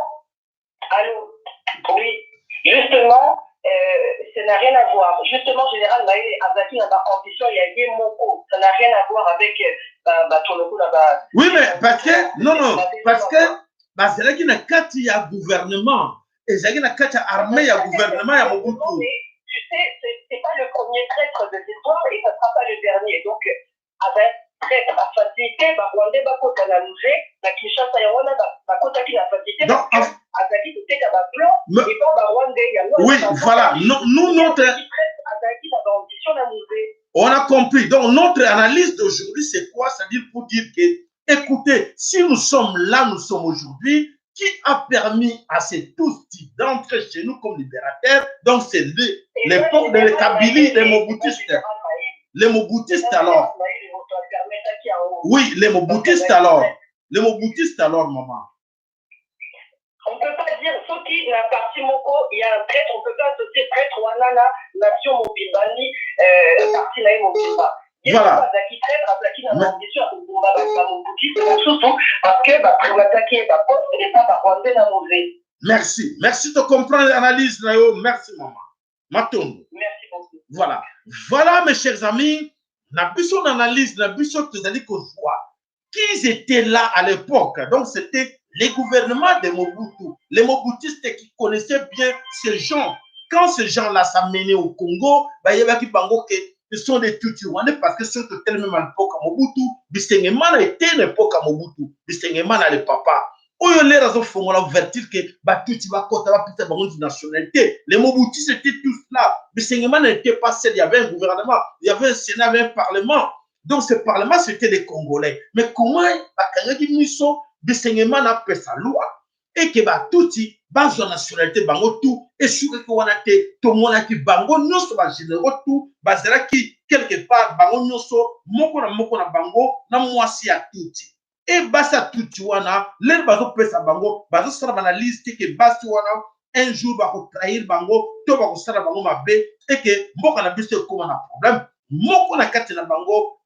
allô, oui, justement, ça n'a rien à voir. Justement, général Mayele azalaki na baambition ya ye moko, ça n'a rien à voir avec bato lokola ba. Oui, mais parce que, non, non, parce que bazalaki na kati ya gouvernement, ezalaki na kati ya armée ya gouvernement ya Mobutu. Tu sais, c'est pas le premier traître de l'histoire et ça sera pas le dernier. Donc avec traître afacilité barwandais bakota na Mzee na Kinshasa. Yango wana bakotaki na facilité, azalaki koteka baplan epa barwandais yango. Oui, voilà, nous, notre Azalaki na baambition na Mzee. On a compris. Donc notre analyse d'aujourd'hui, c'est quoi? C'est-à-dire pour dire que, écoutez, si nous sommes là, nous sommes aujourd'hui, qui a permis à ces Tutsis d'entrer chez nous comme libérateurs? Donc c'est l'époque de Kabili, les Mobutistes. Les Mobutistes alors. Oui, les Mobutistes alors. Les Mobutistes alors, maman. On ne peut pas dire, soki na parti moko il y a un traître, on peut pas associer traître wana na nation mobimba ni parti na ye mobimba. Azalaki traître, azalaki na ambition ya kobomba bamobutiste mosusu parce que baprivataki ye baposte epa barwandais na Mzee. Merci, merci de comprendre l'analyse na yo. Merci maman, matondo. Merci beaucoup. Voilà, voilà, mes chers amis, na biso na analyse na biso, tozali kozwa qui étaient là à l'époque. Donc c'était les gouvernements de Mobutu, les Mobutistes qui connaissaient bien ces gens. Quand ces gens-là s'amenaient au Congo, bayebaki bango que ce sont des Tutsis rwandais, parce que surtout tellement à l'époque à Mobutu, Bisengimana était l'époque à Mobutu, Bisengimana le papa. Oyo lera azofongola ouverture ke batutsi bakota, bapesa bango nationalité. Les Mobutistes étaient tous là. Bisengimana n'était pas seul, il y avait un gouvernement, il y avait un sénat, il y avait un parlement. Donc ce parlement, c'était des Congolais. Mais comment bakangaki miso, Bisengimana apesa loi eke batutsi bazwa nationalité bango tout? Esukaki wana te. Tomonaki bango nyonso, bagénéraux tout bazalaki quelque part, bango nyonso moko na moko na bango na mwasi ya tutsi. E basi ya tutsi wana, lere bazopesa bango, bazosala baanalyse te ke basi wana un jour bakotrahir bango to bakosala bango mabe eke mboka na biso ekóma na problème. Moko na kati na bango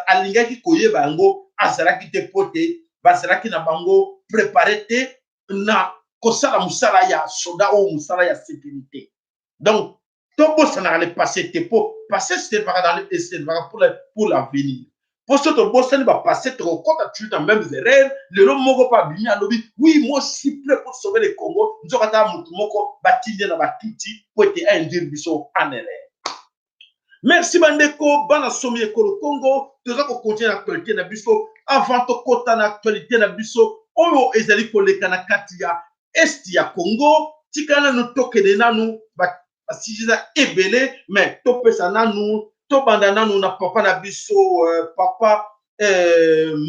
alingaki koyeba yango azalaki te, po te bazalaki na bango préparé te na kosala mosala ya soda oyo mosala ya sécurité. Donc tobosanaka le passé te, po passé servaka dans le servaka pour l'avenir. Po so tobosani bapassé, tokokɔta toujours na mêmes erreurs. Lelo moko mpo abimi, alobi: "Oui, moi je suis prêt pour sauver le Congo." Nzoka ata motu moko batindi na batutsi po ete ainduire biso en erreur. Merci bandeko bana somi ekolo Congo. Toza kocontinue na actualité na biso. Avant tokɔta na actualité na biso, Oyo ezali koleka na kati ya Est ya Congo. Tika nanu tokende nanu ba sujet eza ebele, mais topesa nanu, tobanda nanu na papa na biso, papa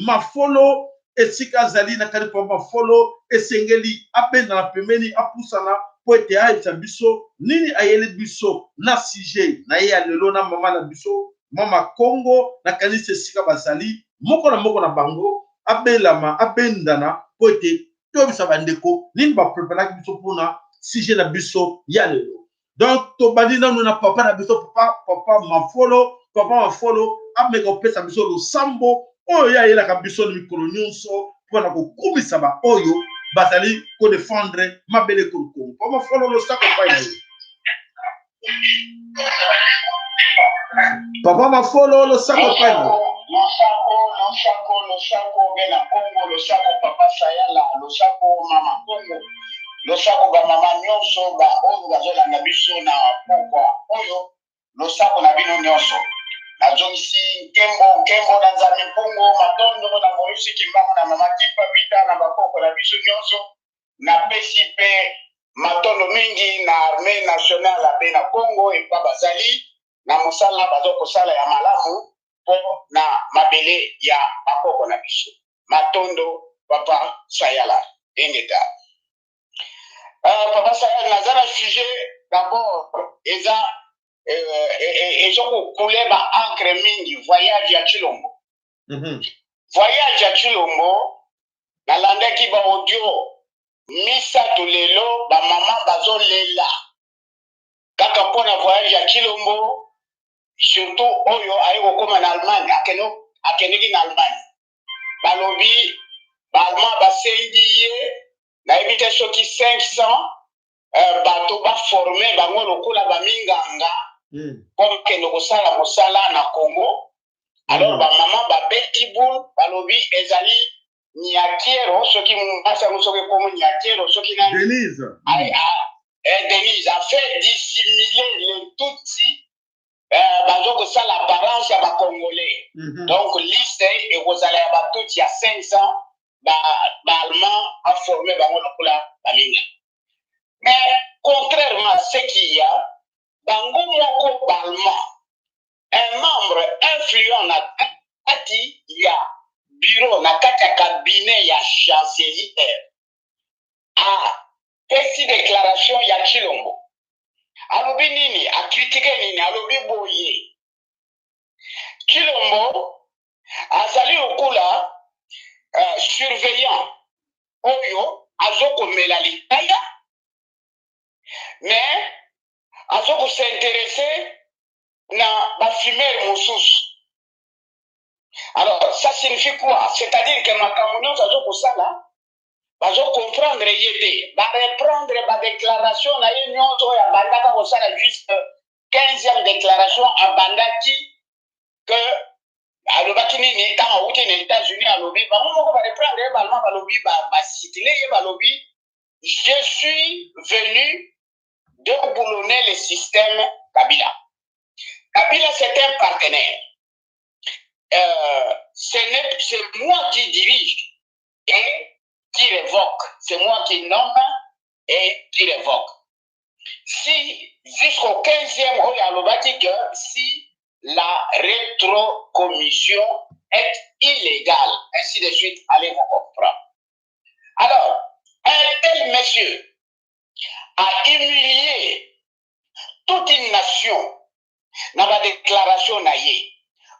Mafolo, esika azali na kati. Papa Mafolo esengeli abenda na pembeni, apusana mpo ete ayebisa biso nini ayeli biso na sujet na ye ya lelo na mama na biso, mama Congo. Nakanisi esika bazali, moko na moko na bango abelama, abendana mpo ete toyebisa bandeko nini bapreparaki biso mpona sujet na biso ya lelo. Donc tobandi nanu na papa na biso, papa Mafolo. Papa Mafolo ameka kopesa biso losambo oyo ye ayelaka biso na mikolo nyonso mpona kokumisa baoyo bazali kodefendre mabele Kongo. Papa Mafolo, losako epai na ye. Papa Mafolo, losako epai na ye. Losako, losako, losako bena Kongo, losako papa Sayala, losako mama Kongo, losako bamama nyonso baoyo bazolanda biso na pokwa oyo, losako na bino nyonso. Nazongisi nkembo, nkembo na Nzambe Mpungu, matondo na Moyusi Kimbangu, na mama Kimpa Vita, na bakoko na biso nyonso. Napesi mpe matondo mingi na Armée nationale abe na Congo epa bazali na mosala baza kosala ya malamu mpo na mabele ya bakoko na biso. Matondo papa Sayala, engeta. Papa Sayala, naza na sujet d'abord eza ezokokule ba encre mingi, voyage ya Chilombo. Voyage ya Chilombo, nalandaki ba audio misato lelo, bamama bazolela kaka mpona voyage ya Chilombo, surtout oyo aye kokóma na Allemagne. Akendeki na Allemagne, balobi ba Allemand basengi ye, nayebi te soki 500 bato baforme bango lokola baminganga mpo bakende kosala mosala na Congo. Alors bamama babeti boule, balobi ezali Nyakeru, soki mwasi yango, soki ekomo Nyakeru, soki nani. Denise. Denise a fait dissimuler les Tutsi, bazo kosala apparence ya bacongolais. Donc liste ekozala ya batutsi ya 500, ba Allemand aforme bango lokola baminga. Mais contrairement à ce qu'il y a, bango moko ba Allemand, un membre influent na kati ya bureau, na kati ya cabinet ya chancelière, apesi déclaration ya Chilombo. Alobi nini? Akritike nini? Alobi boye: Chilombo azali lokola surveillant oyo azokomela likaya, mais azokos'intéresser na bafumeur mosusu. Alors ça signifie quoi? C'est-à-dire que makambo nyonso azokosala, bazocomprendre ye te. Bareprendre badéclaration na ye nyonso oyo abandaka kosala jusque 15e déclaration. Abandaki que alobaki nini ntango awuti na États-Unis? Alobi, bango moko bareprendre ye, ba Allemand balobi, basitile ye, balobi: "Je suis venu déboulonner le système Kabila. Kabila, c'est un partenaire. C'est moi qui dirige et qui révoque. C'est moi qui nomme et qui révoque." Si jusqu'au 15e oyo alobaki que si la rétrocommission est illégale, ainsi de suite, allez vous comprendre. Alors, un tel monsieur a humilié toute une nation na badéclaration na ye.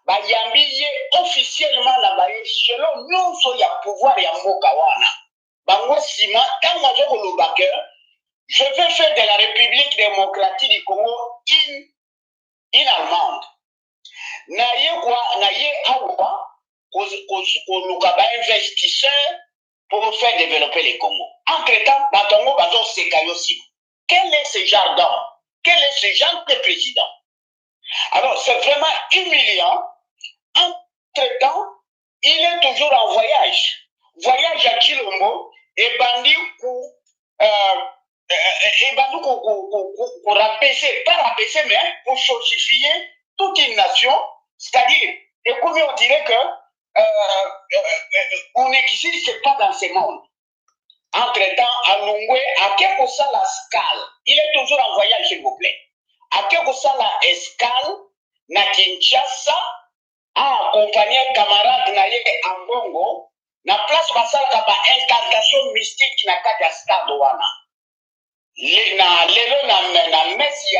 Bayambi ye officiellement na baéchelon nyonso ya pouvoir ya mboka wana. Bango nsima, ntango aza koloba ke "je vais faire de la République démocratique du Congo une allemande", na ye kwa na ye awa koluka bainvestisseur pour faire développer le Congo. Entre temps, bato yango bazoseka yo nsima. Quel est ce genre d'homme? Quel est ce genre de président? Alors c'est vraiment humiliant. Entre temps, il est toujours en voyage. Voyage ya Chilombo ebandi ku ebandi ku rabaisser, pas rabaisser, mais pour chosifier toute une nation, c'est-à-dire ekomi, on dirait que On n'existe pas dans ce monde. Entre-temps, alongwe, ake kosala escale. Il est toujours en voyage, s'il vous plaît. Ake kosala escale na Kinshasa, a accompagné camarade na ye Ambongo na place basalaka ba incantation mystique na kati ya stade wana. Na lelo na messe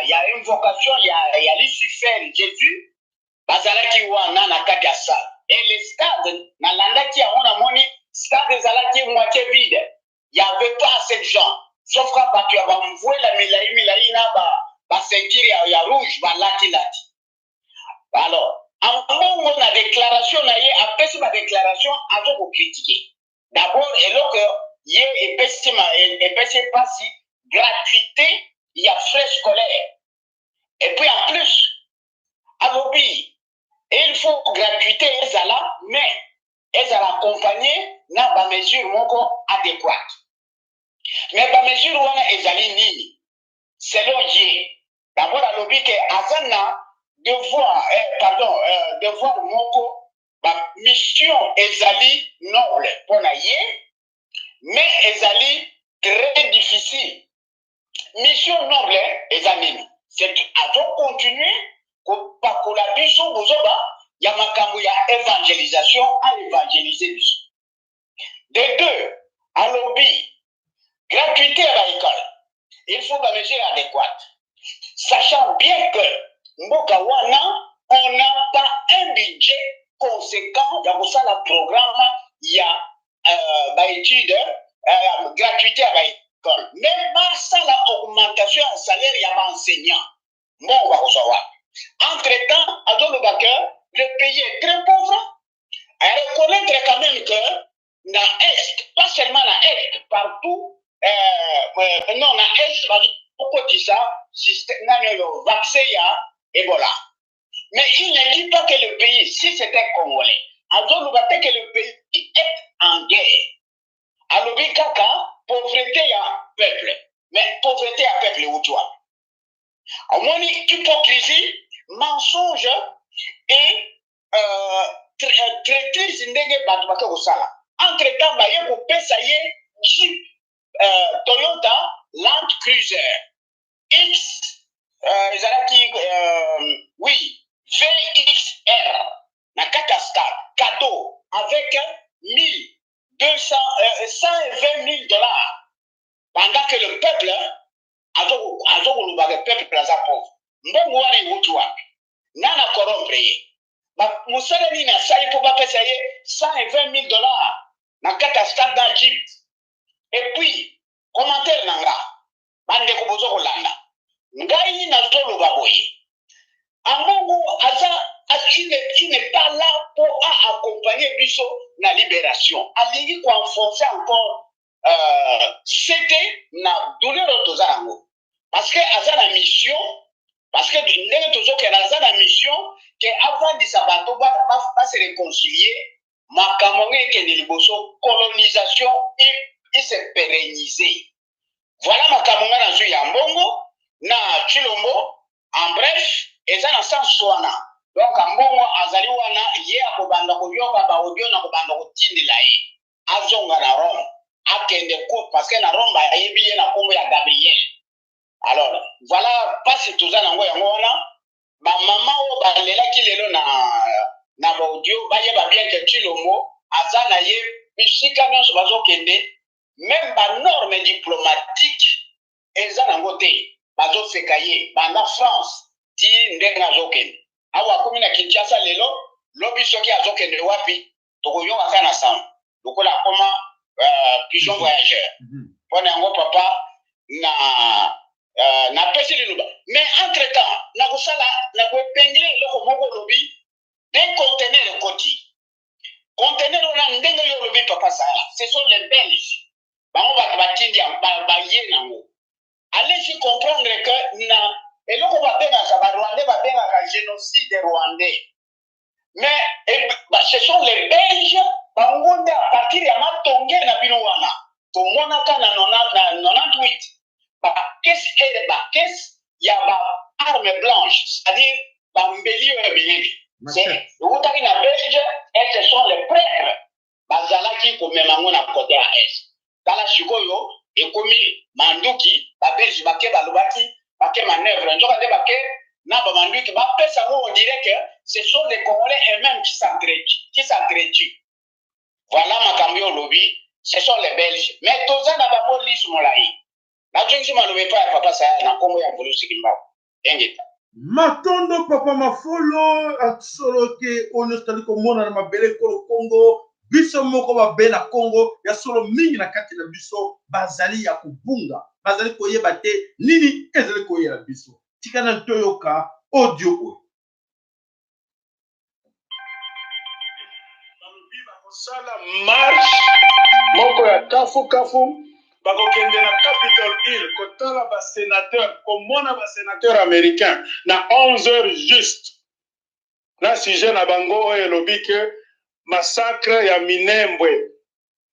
ya invocation ya Lucifer Jésus, bazalaki wana na kati ya salle. Et le stade, nalandaki yango, namoni stade ezalaki moitié vide, y avait pas assez de gens, sauf ka bato ya bamvwela milai milai na ba ceinture ya rouge balati-lati. Alors Ambongo, na déclaration na ye, apesi badéclaration, azo kocritiquer d'abord eloko ye epesi mpasi, gratuité ya frais scolaire. Et puis en plus alobi il faut gratuité ezala, mais ezala accompagné na bamesure moko adéquate. Mais bamesure wana ezali nini selon ye? D'abord alobi ke aza na devoir, pardon, devoir moko, bamission ezali noble mpo na ye, mais ezali très difficile. Mission noble eza nini? C'est azocontinue kopakola biso bozoba ya makambo ya évangélisation, aévangélise biso. De deux, alobi gratuité ya baécole, il faut bamesure adéquate, sachant bien que mboka wana, on n'a pas un budget conséquent ya kosala programme ya baétude, gratuité ya baécole, mais basala augmentation ya salaire ya baenseignant, mbongo bakozwa wapi? Entre temps azoloba que le pays est très pauvre. À reconnaître quand même que na Est, pas seulement na Est, partout, non, na Est bazokotisa système nani oyo, vaccin ya Ebola, mais il ne dit pas que le pays, si c'était congolais, azoloba te que le pays est en guerre. Alobi kaka pauvreté ya peuple. Mais pauvreté ya peuple euti wapi? Omoni hypocrisie, mensonge et traîtrise, ndenge bato bake kosala. Entre temps baye kopesa ye jeep, Toyota Land Cruiser X, ezalaki oui, VXR na kati ya stade, cadeau avec 1200, 120 000 $, pendant que le peuple azokolobaka peuple aza pauvre. Mbongo wana ewuti wapi? Nana corrompre ye? Mosala nini asali mpo bapesa ye 120 000 $ na kati ya stade na jeep? Et puis commentaire na nga, bandeko bozo kolanda ngai, nazoloba boye: Ambongo aza, il n'est pas là pour accompagner biso na libération. Alingi koenfoncer encore sete na douleur oyo toza yango, parce que aza na mission, parce que ndenge tozokende, aza na mission ke avandisa bato base réconcilier, makambo yango ekende liboso, colonisation ese pérenniser. Voilà makambo ngai nazwi ya Ambongo na Tshilombo. En bref, eza na sens wana. Donc Ambongo azali wana, ye akobanda koyoka baaudio na kobanda kotindela ye, azonga na Rome, akende ku, parce que na Rome bayebi ye na nkombo ya Gabriel. Alors voilà mpasi toza nango yango wana. Bamama oyo balelaki lelo na baaudio bayeba bien ke Tshilombo aza na ye bisika nyonso bazokende, même banorme diplomatique eza nango te. Bazoseka ye banda France ti ndenge azokende awa, akomi na Kinshasa lelo, lobi soki azokende wapi, tokoyoka kaka na sango lokola akoma pigeon voyageur. Mpona yango, papa, na napesi liloba, mais entre temps nakosala, nakoépingler eloko moko. Olobi de conteneur ekoti, conteneur wana, ndenge yo olobi, papa Sala, ce sont les Belges, bango bato batindi baye nango. Allez-y comprendre que na eloko babengaka barwandais, babengaka génocide rwandais, mais bah, ce sont les Belges, bango nde à partir ya matonge na bino wana tomonaka na 98 bacaisse et bacaisse ya baarme blanche, c'est-à-dire bambeli oyo ya minene. C'est eutaki na Belge et ce sont les prêtres bazalaki komema yango na kote ya est. Tala sikoyo ekomi manduki, ba Belge bake balobaki bake manœuvre, nzoka nde bake na ba manduki bapesa yango, on dirait que ce sont les Congolais eux-mêmes qui s'entretuent, qui s'entretuent. Voilà makambo yo olobi, ce sont les Belges, mais toza na bango lisu molayi. Nazongisi maloba epai ya papa Saya na nkombo ya Mvuluzi Kimbangu. Engeta. Matondo papa Mafolo, solo te oyo nyonso tali komona na mabele ekolo Kongo, biso moko babena Kongo ya solo mingi na kati na biso bazali ya kobunga, bazali koyeba te nini ezali koyela biso. Tika na toyoka audio oyo. Balobi bakosala marche moko ya kafu kafu, bakokende na Capitol Hill kotala ba senateur, komona ba senateur américain na 11 heures juste, na sujet na bango oyo elobi ke massacre ya Minembwe.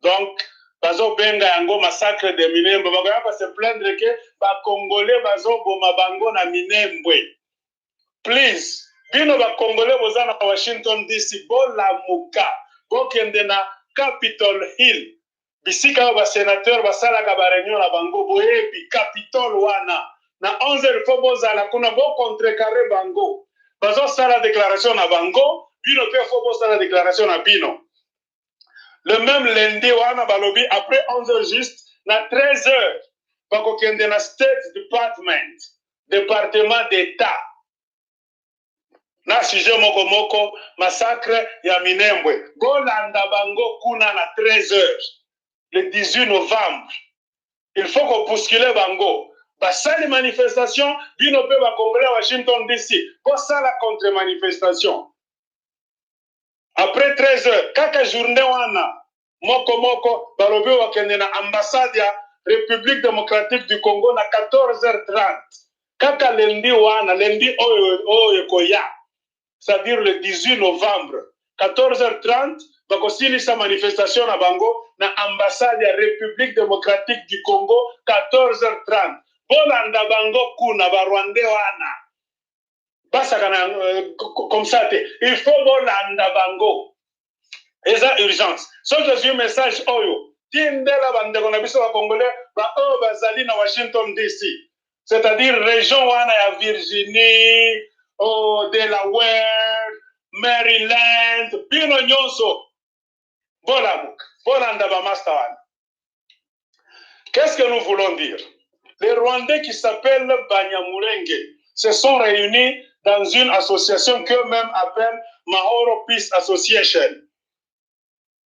Donc bazobenga yango massacre de Minembwe, bakoya ba se plaindre ke ba Congolais bazoboma bango na Minembwe. Please, bino ba Congolais boza na Washington DC, bolamuka, bokende na Capitol Hill, bisika oyo ba senateur basalaka ba reunion na bango. Boyebi Capitol wana, na 11 heures fo bozala kuna, bo contrecarrer bango. Bazosala déclaration na bango, bino mpe fo bosala déclaration na bino. Le même lundi wana, balobi après 11 heures juste, na 13 heures bakokende na State Department, département d'État, na sujet moko moko, massacre ya Minembwe. Bolanda bango kuna na 13 heures le 18 novembre. Il faut kobousculer bango. Basali manifestation, bino mpe bacongolais ya Washington DC bosala contre manifestation. Après 13 heures, kaka journée wana moko moko, balobi bakende na ambassade ya République démocratique du Congo na 14h30, kaka lundi wana, lundi oyo oyo ekoya, c'est-à-dire le 18 novembre, 14h30 bakosilisa manifestation na bango na ambassade ya République démocratique du Congo, 14h30. Bolanda bango kuna. Barwandais wana basaka na comme ça te, il faut bolanda bango, eza urgence. Soki ozwi message oyo, tindela bandeko na biso bacongolais baoyo bazali na Washington DC, c'est-à-dire région wana ya Virginie, oh, Delaware, Maryland, bino nyonso bolamuka, bolanda bamaster wana. Qu'est-ce que nous voulons dire? Les Rwandais qui s'appellent Banyamulenge se sont réunis dans une association qu'eux-mêmes appellent Mahoro Peace Association.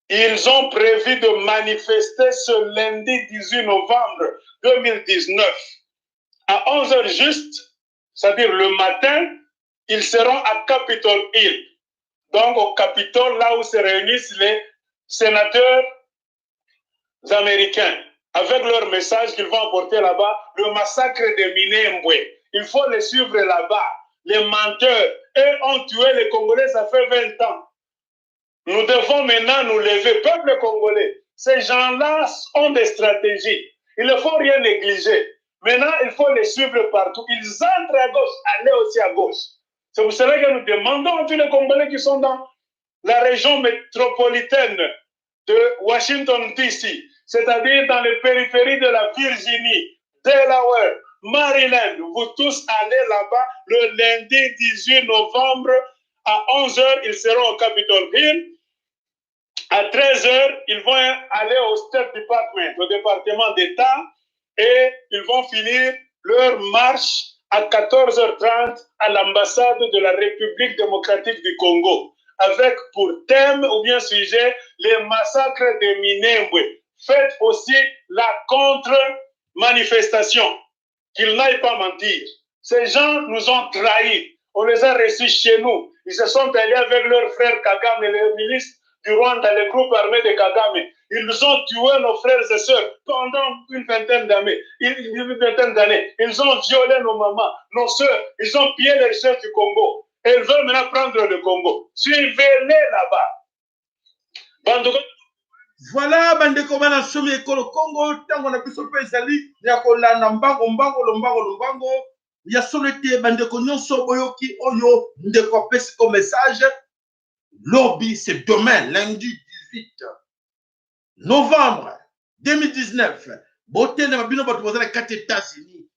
Ils ont prévu de manifester ce lundi 18 novembre 2019 à 11 heures juste, c'est-à-dire le matin, ils seront à Capitol Hill. Donc au Capitole, là où se réunissent les sénateurs américains, avec leur message qu'ils vont apporter là-bas, le massacre de Minembwe. Il faut les suivre là-bas. Les menteurs, eux ont tué les Congolais, ça fait 20 ans. Nous devons maintenant nous lever, peuple congolais. Ces gens-là ont des stratégies. Il ne faut rien négliger. Maintenant, il faut les suivre partout. Ils entrent à gauche, allez aussi à gauche. C'est pour cela que nous demandons à tous les Congolais qui sont dans la région métropolitaine de Washington, D.C., c'est-à-dire dans les périphéries de la Virginie, Delaware, Maryland, vous tous allez là-bas le lundi 18 novembre à 11h, ils seront au Capitol Hill. À 13h, ils vont aller au State Department, au département d'État, et ils vont finir leur marche à 14h30 à l'ambassade de la République démocratique du Congo, avec pour thème ou bien sujet les massacres de Minembwe. Faites aussi la contre-manifestation, qu'ils n'aillent pas mentir. Ces gens nous ont trahis. On les a reçus chez nous. Ils se sont allés avec leur frère Kagame, le ministre du Rwanda, le groupe armé de Kagame. Ils ont tué nos frères et sœurs pendant une vingtaine d'années. Une vingtaine d'années. Ils ont violé nos mamans, nos sœurs. Ils ont pillé les richesses du Congo. Et ils veulent maintenant prendre le Congo. Suivez-les là-bas. Bandeko. Voilà, bandeko bana somi ekolo Congo, ntango na biso mpe ezali ya kolanda mbango mbango lombango lombango. Ya solo ete bandeko nyonso boyoki oyo ndeko apesi ko message lobi, c'est demain, lundi 18 novembre 2019. Botelema bino bato boza na kati États-Unis,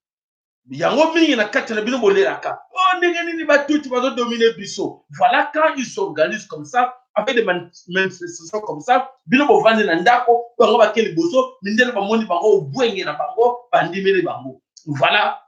yango mingi na kati na bino bolelaka o oh, ndenge nini batuti bazodomine biso. Voilà, quand ils s'organisent comme ça, avec des manifestations comme ça, bino bovandi na ndako, bango bake liboso. Mindele bamoni bango, obwenge na bango, bandimeli bango. Voilà,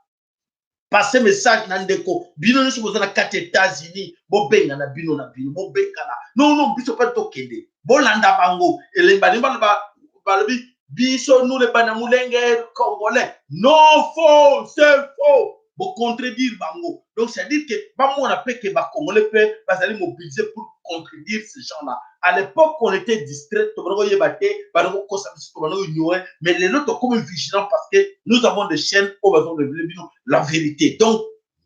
passe message na ndeko, bino nyonso boza na kati États-Unis, bobengana bino na bino, bobengana. Non, non, biso mpe tokende, bolanda bango. Elemba ndenge baloba, balobi biso, nous les Banyamulenge congolais, non, faux, c'est faux. Bocontredire bango. Donc c'est à dire que bamona mpe ke bacongolais mpe bazali mobilisés pour contredire ces gens là. À l'époque, on était distrait, tobanda koyeba te, banda kokosa biso, tobanda koignorer, mais lelo tokomi vigilant parce que nous avons des chaînes oyo bazorévéler bino la vérité. Donc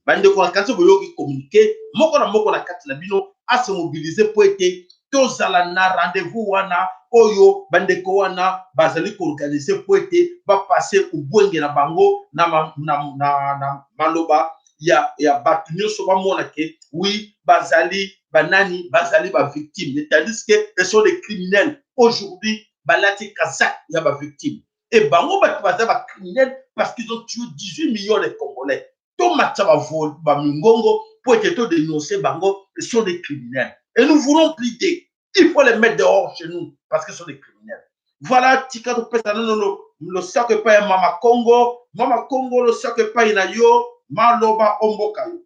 bandeko, na kati boyoki communiqué, moko na moko na kati na bino ase mobiliser mpo ete tozala na rendez-vous wana oyo bandeko wana bazali koorganiser mpo ete bapase ubwenge na bango na maloba ya bato nyonso, bamona ke oui, bazali banani, bazali bavictime, tandis que ce sont des criminels. Aujourd'hui balati kazak ya bavictime e bango bato baza bacriminels parce qu'ils ont tué 18 millions de Congolais. Tomatisa bamingongo mpo ete todénoncer bango. Ce sont des criminels et nous voulons plaider, il faut les mettre dehors chez nous parce que ce sont des criminels. Voilà, tika topesa nono losako epai ya Mama Congo. Mama Congo, losako epai na yo, maloba omboka yo.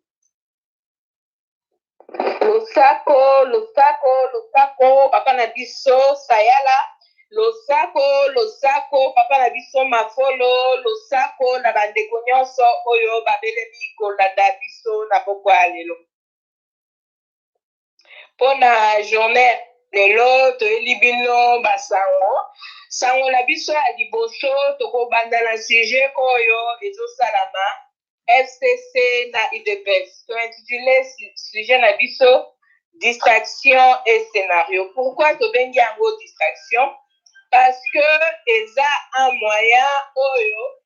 Losako, losako, losako, papa na biso Sayala. Losako, losako, papa na biso Mafolo. Losako na bandeko nyonso oyo babelemi kolanda biso na pokwa ya lelo. Mpo na journée lelo, toyeli bino basango. Sango na biso ya liboso, tokobanda na sujet oyo ezosalama FCC na UDPS. Tointitulé sujet na biso "Distraction et scénario". Pourquoi tobengi yango distraction? Parce que eza un moyen oyo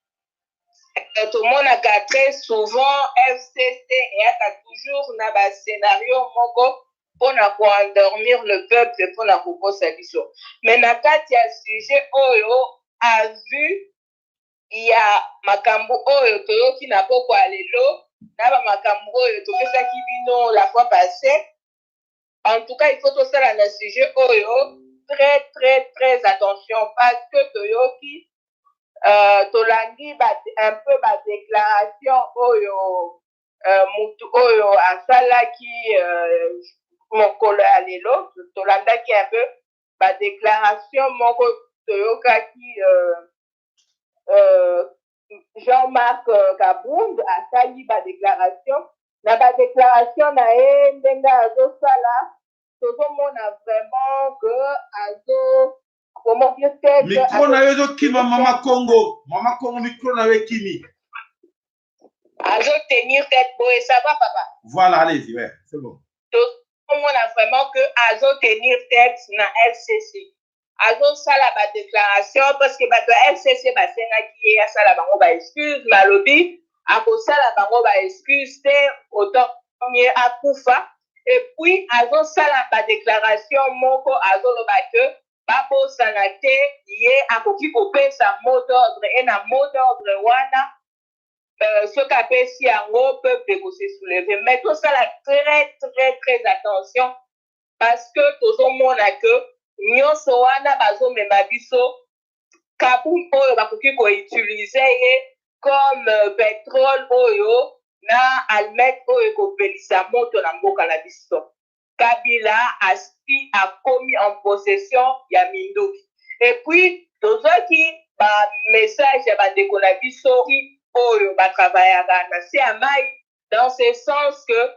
tomonaka très souvent. FCC eyaka toujours na bascénario moko mpona koendormir le peuple, mpona kokosa biso. Mais na kati ya sujet oyo, à vue ya makambo oyo toyoki na pokwa ya lelo, na bamakambo oyo topesaki bino la fois passée, en tout cas il faut tosala na sujet oyo très très très attention, parce que toyoki, tolandi un peu badéclaration oyo mutu oyo asalaki mokolo ya lelo. Tolandaki un peu badéclaration moko toyokaki, Jean-Marc Kabund asali badéclaration. Na badéclaration na ye, ndenge azosala, tozomona vraiment que azo, comment dire, tête. Micro na yo ezokima, Mama Congo. Mama Congo, micro na yo ekimi. Azotenir tête boye. Ça va, papa? Voilà, allez-y, ouais, c'est bon. Tozomona vraiment que azotenir tête na FCC, azosala badéclaration parce que bato ya FCC basengaki ye asala bango baexcuse. Balobi akosala bango baexcuse te, autant mieux akufa. Et puis azosala badéclaration moko, azoloba ke babosana te, ye akoki kopesa mot d'ordre e na mot d'ordre wana, soki apesi yango, peuple ekose soulever. Mais tosala très très très attention parce que tozomona ke nyonso wana bazomema biso Kabund oyo bakoki koutiliser ye comme pétrole oyo na allumette oyo ekopelisa moto na mboka na biso. Kabila asi akomi en possession ya minduki. Et puis tozwaki bamessage ya bandeko na biso oyo batravaillaka na se ya mai, dans ce sens que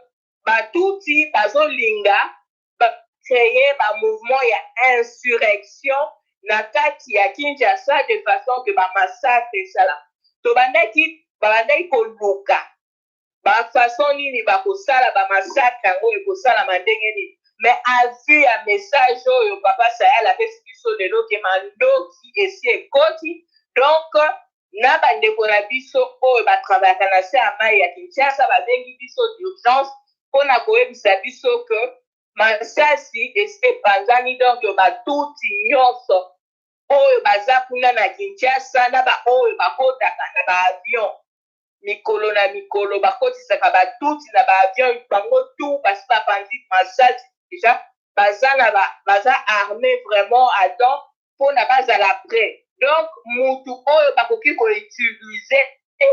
batuti bazolinga bacréer bamouvement ya insurrection na kati ya Kinshasa, de façon que bamassacre esala. Tobandaki, babandaki koluka bafaçon nini bakosala bamassacre yango, ekosalama ndenge nini. Mais à vue ya message oyo papa Sayal apesi biso lelo ke mandoki esi ekoti, donc Na bandeko na biso oyo batravayaka na se ya mai ya Kinshasa babengi biso d'urgence mpona koyebisa biso ke masasi esi epanzani. Donc batuti nyonso oyo baza kuna na Kinshasa na baoyo bakotaka na baavion mikolo na mikolo, bakotisaka batuti na baavion, bango tu basi bapanzi masasi déjà. Baza na ba, baza armé vraiment à temps mpona bazala prêt. Donc mutu oyo bakoki koutiliser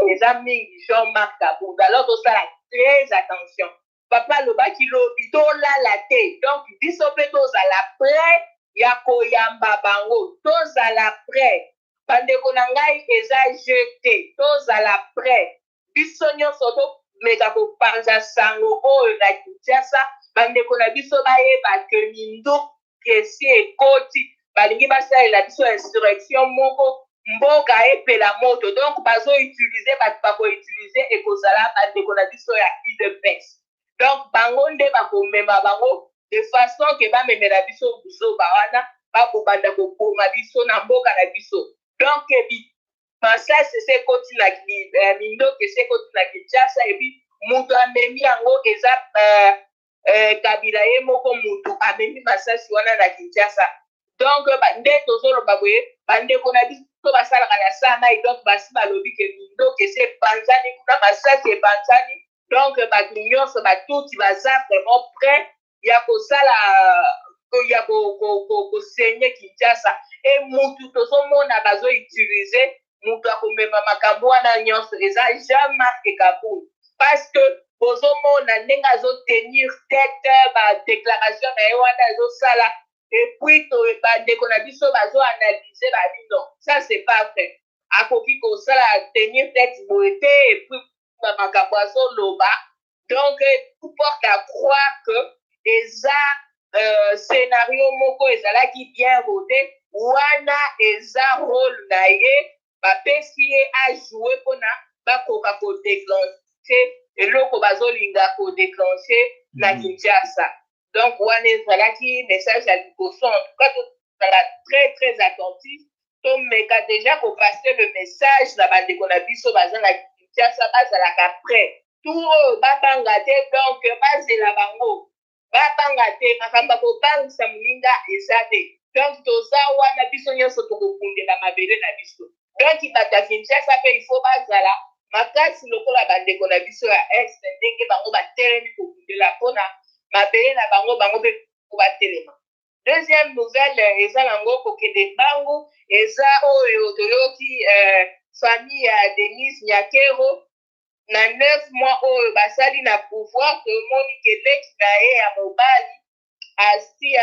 eza mingi Jean-Marc Kabund. Alors tosala très attention. Papa alobaki lobi tolala te. Donc biso mpe tozala prêt ya koyamba bango. Tozala prêt, bandeko na ngai, eza jeu te. Tozala prêt biso nyonso, tomeka kopanza sango oyo na Kinshasa, bandeko na biso bayeba ke minduki esi ekoti. Balingi basalela biso insurrection moko, mboka epela moto. Donc bazoutiliser bato, bakoutiliser ekozala bandeko na biso ya UDPS. Donc bango nde bakomema bango de façon ke bamemela biso buzoba wana, bakobanda koboma biso na mboka na biso. Donc masasi ese ekoti na mindoki, ese ekoti na Kinshasa. Et puis moto amemi yango eza Kabila ye moko, motu amemi masasi wana na Kinshasa. Donc nde tozoloba boye, bandeko na biso basalaka na sa mai, donc basi balobi ke mindoki ese epanzani kuna, masasi epanzani. Donc bato nyonso batuti baza vraiment prêt ya kosala, ya kosenye Kinshasa. E mutu tozomona bazoutiliser, mutu akomema makambo wana nyonso eza Jean-Marc Kabund, parce que bozomona ndenge azotenir tête, badéclaration na ye wana azosala. Et puis bandeko na biso bazoanalyser, babi non, ça c'est pas vrai, akoki kosala tenir tête boye te. Et puis makambo azoloba, donc tout porte à croire que eza scénario moko ezalaki bien rodé wana, eza rôle na ye bapesi ye ajoue mpona bakoka kodéclencher eloko bazolinga kodéclencher na Kinshasa. Donc wana ezalaki message ya liboso. En tout cas tozala très très attentif, tomeka déjà kopasser le message na bandeko na biso baza na Kinshasa, bazalaka prêt tout oyo, babanga te. Donc bazela bango, babanga te, makambo ya kobangisa moninga eza te. Donc toza wana, biso nyonso tokobundela mabele na biso. Donc bato ya Kinshasa mpe il faut bazala makasi lokola bandeko na biso ya Est, ndenge bango batelemi kobundela mpona mabele na bango, bango mpe batelema. Deuxième nouvelle eza nango kokende mbangu, eza oyo toyoki famille ya Denise Nyakero. Na 9 mois oyo basali na pouvoir, tomoni ke leki na ye ya mobali asi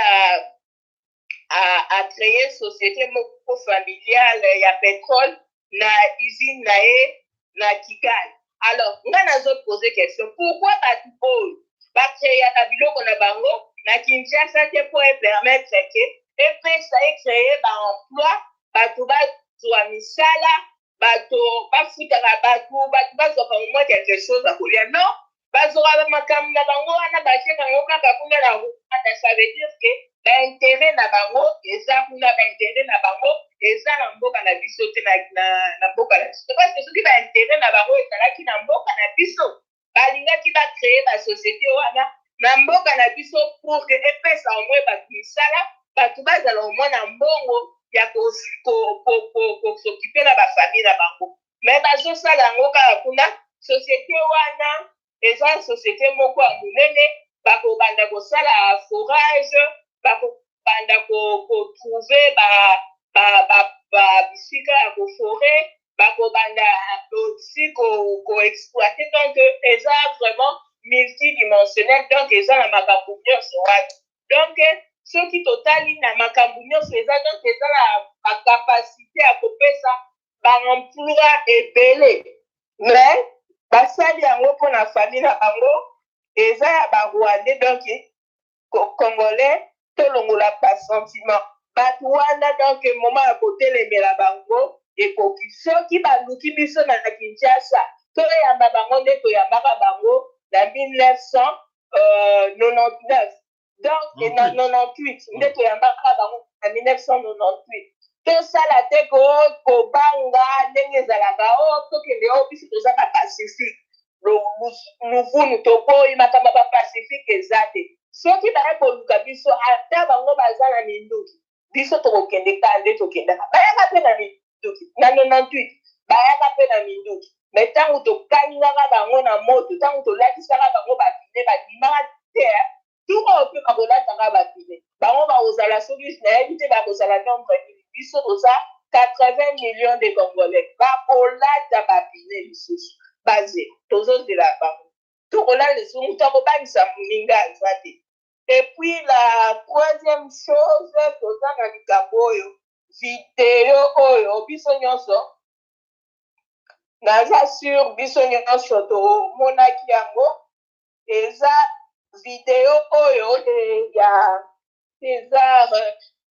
a créé société moko familiale ya pétrole na usine na ye na Kigali. Alors nga nazopose question: pourquoi bato oyo bacréaka biloko na bango na Kinshasa te, mpo epermettre ke epesa, ecréer baemploi, bato bazwa misala, bato bafutaka bato, bato bazwaka au quelque chose ya kolia? Non, bazwaka makambo na bango wana, batiaka yango kaka kuna na Rwanda. Ça veut dire ke baintérêt na bango eza kuna, baintérêt na bango eza na mboka na biso te, na mboka na biso. Parce que soki baintérêt na bango ezalaki na mboka na biso, balingaki bacréer basociété wana na mboka na biso pour ke epesa au moins bato misala, bato bazala au moins na mbongo ya kos'occuper na bafamille na bango. Mais bazosala yango kaka kuna. Société wana eza société moko ya monene, bakobanda kosala forage, bakobanda kotrouver bisika ya koforer, bakobanda aussi koexploiter. Donc eza vraiment multidimensionnel, donc eza na makambo nyonso wana. Donc soki totali na makambo nyonso eza, donc eza na bacapacité ya kopesa baemploi ebele, mais basali yango mpona famille na bango, eza ya barwandais. Donc congolais, tolongola basentiment bato wana. Donc moment ya kotelemela bango ekoki. Soki baluki biso na Kinshasa, toyamba bango nde toyambaka bango na 1999, donc na 98 nde toyambaka bango na 1998. Tosala te ko kobanga ndenge ezalaka o oh, tokende o oh, biso toza ba pacifique luvunu toboyi makambo ya ba pacifique eza te. Soki baye koluka biso ata bango baza na minduki, biso tokokende kaka nde tokendaka. Bayaka mpe na minduki na 98, bayaka mpe na minduki me ntango tokalingaka bango na moto, ntango tolatisaka bango bapine, bandimaka te. Tour oyo mpe bakolataka bapine, bango bakozala soki nayebi te bakozala nombre nini. Biso toza 80 millions de Congolais, bakolata bapine lisusu. Bazela, tozozela bango, tokolala lisusu, moto akobangisa moninga aza te. Et puis la troisième chose, toza na likambo oyo, video oyo biso nyonso, naza sur biso nyonso tomonaki yango. Eza video oyo ya César,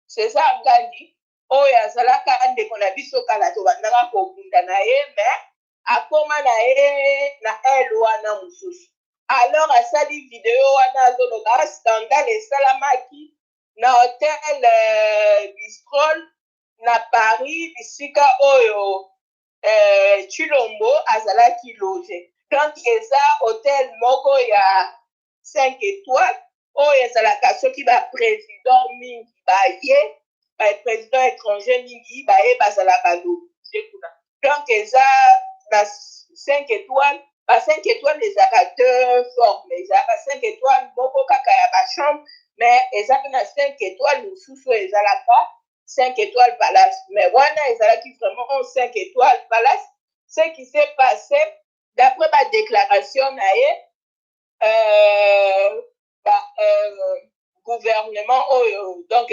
César Ngandi, oyo azalaka ndeko na biso kala, tobandaka kobunda na ye, mais akoma na ye na aile wana mosusu. Alors asali video wana, azoloba scandale esalamaki na hotel Bistrol na Paris, bisika oyo Tshilombo azalaki loge. Donc eza hotel moko ya 5 étoiles oyo ezalaka soki ba président mingi baye, ba président étranger mingi baye, bazalaka loge kuna. Donc eza na 5 étoiles. Ba 5 étoiles ezalaka deux formes: ezalaka 5 étoiles moko kaka ya ba chambre, mais eza mpe na 5 étoiles mosusu oyo ezalaka 5 étoiles palace. Mais wana ezalaki vraiment 5 étoiles palace. Ce qui s'est passé d'après ba déclaration na ye, ba gouvernement oyo, donc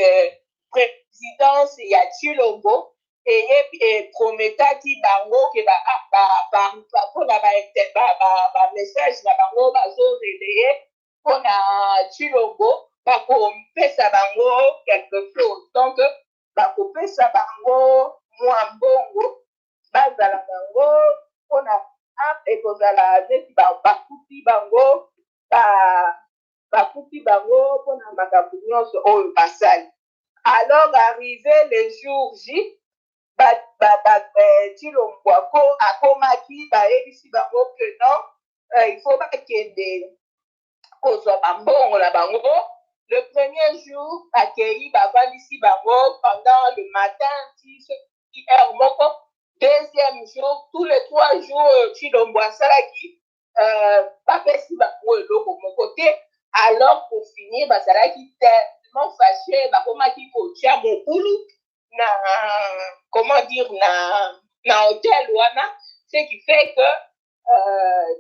présidence ya Tshilombo, eyebi eprometaki bango ke mpona ba message na bango bazorelayer mpona Tshilombo, bakopesa bango quelque chose, donc bakopesa bango mwa mbongo bazala bango mpona ekozala neti bafuti bango, bafuti bango mpona makambo nyonso oyo basali. Alors arrivé le jour J, Tshilombo akomaki, bayebisi bango que non, il faut bakende kozwa bambongo na bango. Le premier jour bakei, bavandisi bango pendant le matin ti soki heure moko. Deuxième jour, tous les 3 jours Tshilombo asalaki, bapesi bango eloko moko te. Alors pour finir, bazalaki tellement fâché, bakomaki kotia mobulu na, comment dire, na hôtel wana, ce qui fait que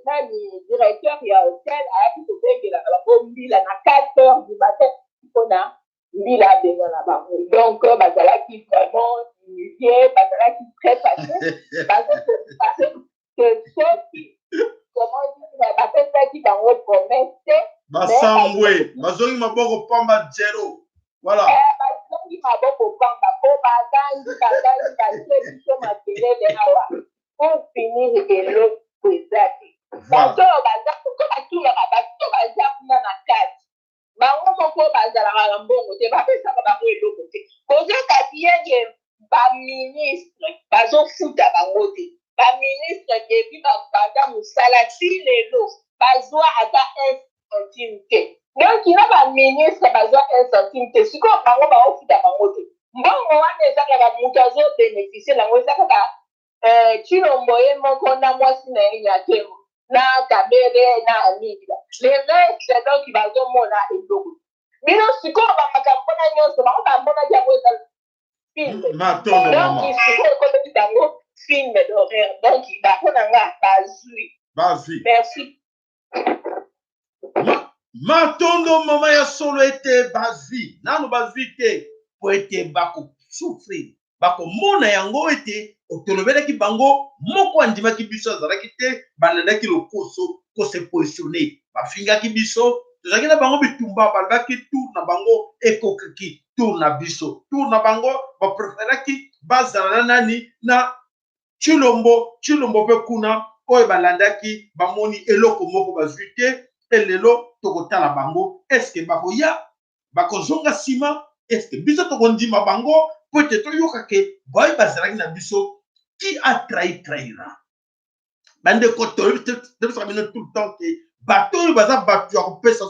nani, directeur ya hôtel ayaki kobengela bango mbila na 4 heures du matin mpona mbila abengana bango. Donc bazalaki vraiment humilié, bazalaki très fâché que soki, comment dire, bapesaki bango promesse te. Basambwe, bazongi maboko pamba, zero, voilà. Bazongi maboko pamba mpo bagangi, bagangi, batie biso makelele awa, pour finir eloko eza te. Bato oyo baza ko batunaka, bato baza kuna na kati, bango moko bazalaka na mbongo te, bapesaka bango eloko te. Kozoka bien baministre bazofuta bango te. Baministre depuis babanda mosala ti lelo bazwa ata un centime te. Donc na baministre bazwa un centime te. Sikoyo bango baofuta bango te. Mbongo wana eza kaka moto azobénéficier nango, eza kaka Tshilombo ye moko na mwasi na ye Nyakero na Kamerhe na Amida. Le reste donc bazomona eloko. Bino sikoyo bamakambo mpona nyonso bango bamonaki yango eza film. Matondo. Donc mama. Sikoyo ekomeli bango film d'horreur. Donc bango na nga bazwi. Bazwi. Merci. Matondo mama. Ya solo ete bazwi, nano bazwi te, po ete bakosouffrir, bakomona yango ete tolobelaki bango moko andimaki biso azalaki te. Balandaki lokoso kose positionner, bafingaki biso, tozalaki na bango bitumba, balobaki tour na bango ekokaki, tour na biso, tour na bango. Bapréféraki bazala na nani? Na Tshilombo. Tshilombo mpe kuna oyo balandaki, bamoni eloko moko bazwi te. E lelo tokotala bango, eske bakoya, bakozonga nsima? Eske biso tokondima bango? mpo ete toyoka ke baoyo bazalaki na biso. Qui a trahi trahira. Bandeko, toyebisaka bino tout le temps ke bato oyo baza bato ya kopesa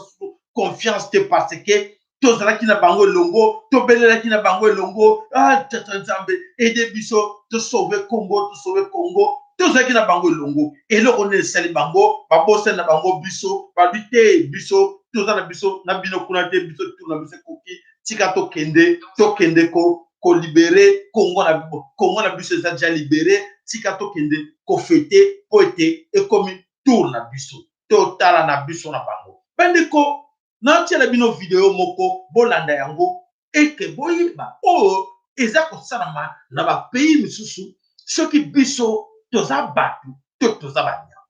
confiance te, parce que tozalaki na bango elongo, tobelelaki na bango elongo: "Ah, tata Nzambe, aide biso tosauve Congo, tosauve Congo." Tozalaki na bango elongo. Eloko nini esali bango babosani na bango biso? Babi te, biso toza na biso na bino kuna te, biso tour na biso ekoki, tika tokende, tokende ko kolibérer Congo na Congo na biso eza déjà libéré, tika tokende kofêter mpo ete ekomi tour na biso. Totala na biso na bango. Bandeko, natiela bino video moko, bolanda yango eke boyeba oyo eza kosalama na bapays misusu, soki biso toza bato to toza banyama.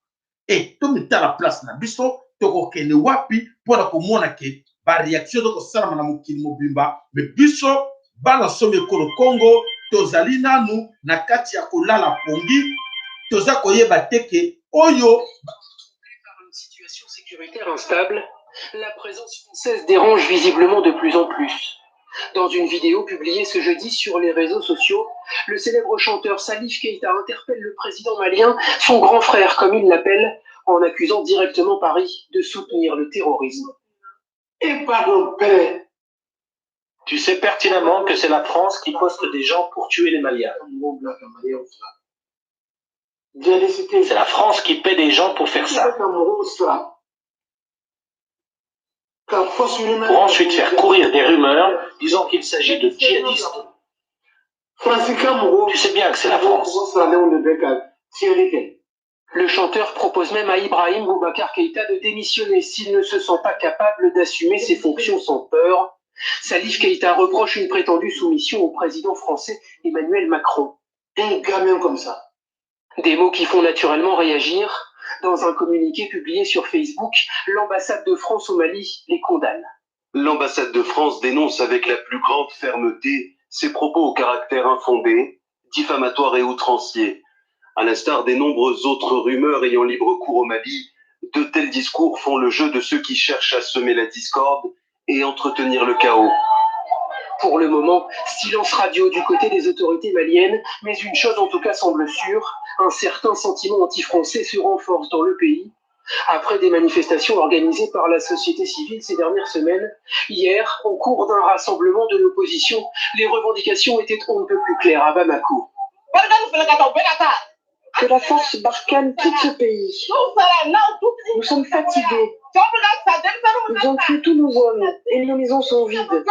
E tomitala place na biso, tokokende wapi mpona komona ke baréaction eza kosalama na mokili mobimba? Me biso bana somi ekolo Congo tozali nanu na kati ya kolala pongi, toza koyeba te ke oyo Situation sécuritaire instable, la présence française dérange visiblement de plus en plus. Dans une vidéo publiée ce jeudi sur les réseaux sociaux, le célèbre chanteur Salif Keita interpelle le président malien, son grand frère comme il l'appelle, en accusant directement Paris de soutenir le terrorisme. Et pardon, père. Tu sais pertinemment que c'est la France qui poste des gens pour tuer les Maliens. C'est la France qui paie des gens pour faire ça. Pour ensuite faire courir des rumeurs disant qu'il s'agit de djihadistes. Tu sais bien que c'est la France. Le chanteur propose même à Ibrahim Boubacar Keïta de démissionner s'il ne se sent pas capable d'assumer ses fonctions sans peur. Salif Keïta reproche une prétendue soumission au président français Emmanuel Macron. Un gamin comme ça. Des mots qui font naturellement réagir. Dans un communiqué publié sur Facebook, l'ambassade de France au Mali les condamne. L'ambassade de France dénonce avec la plus grande fermeté ces propos au caractère infondé, diffamatoire et outrancier. À l'instar des nombreuses autres rumeurs ayant libre cours au Mali, de tels discours font le jeu de ceux qui cherchent à semer la discorde et entretenir le chaos. Pour le moment, silence radio du côté des autorités maliennes, mais une chose en tout cas semble sûre, un certain sentiment anti-français se renforce dans le pays. Après des manifestations organisées par la société civile ces dernières semaines, hier, au cours d'un rassemblement de l'opposition, les revendications étaient on ne peut plus claires à Bamako. Que la force Barkhane quitte ce pays. Nous sommes fatigués. Ils ont tué tous nos hommes et nos maisons sont vides.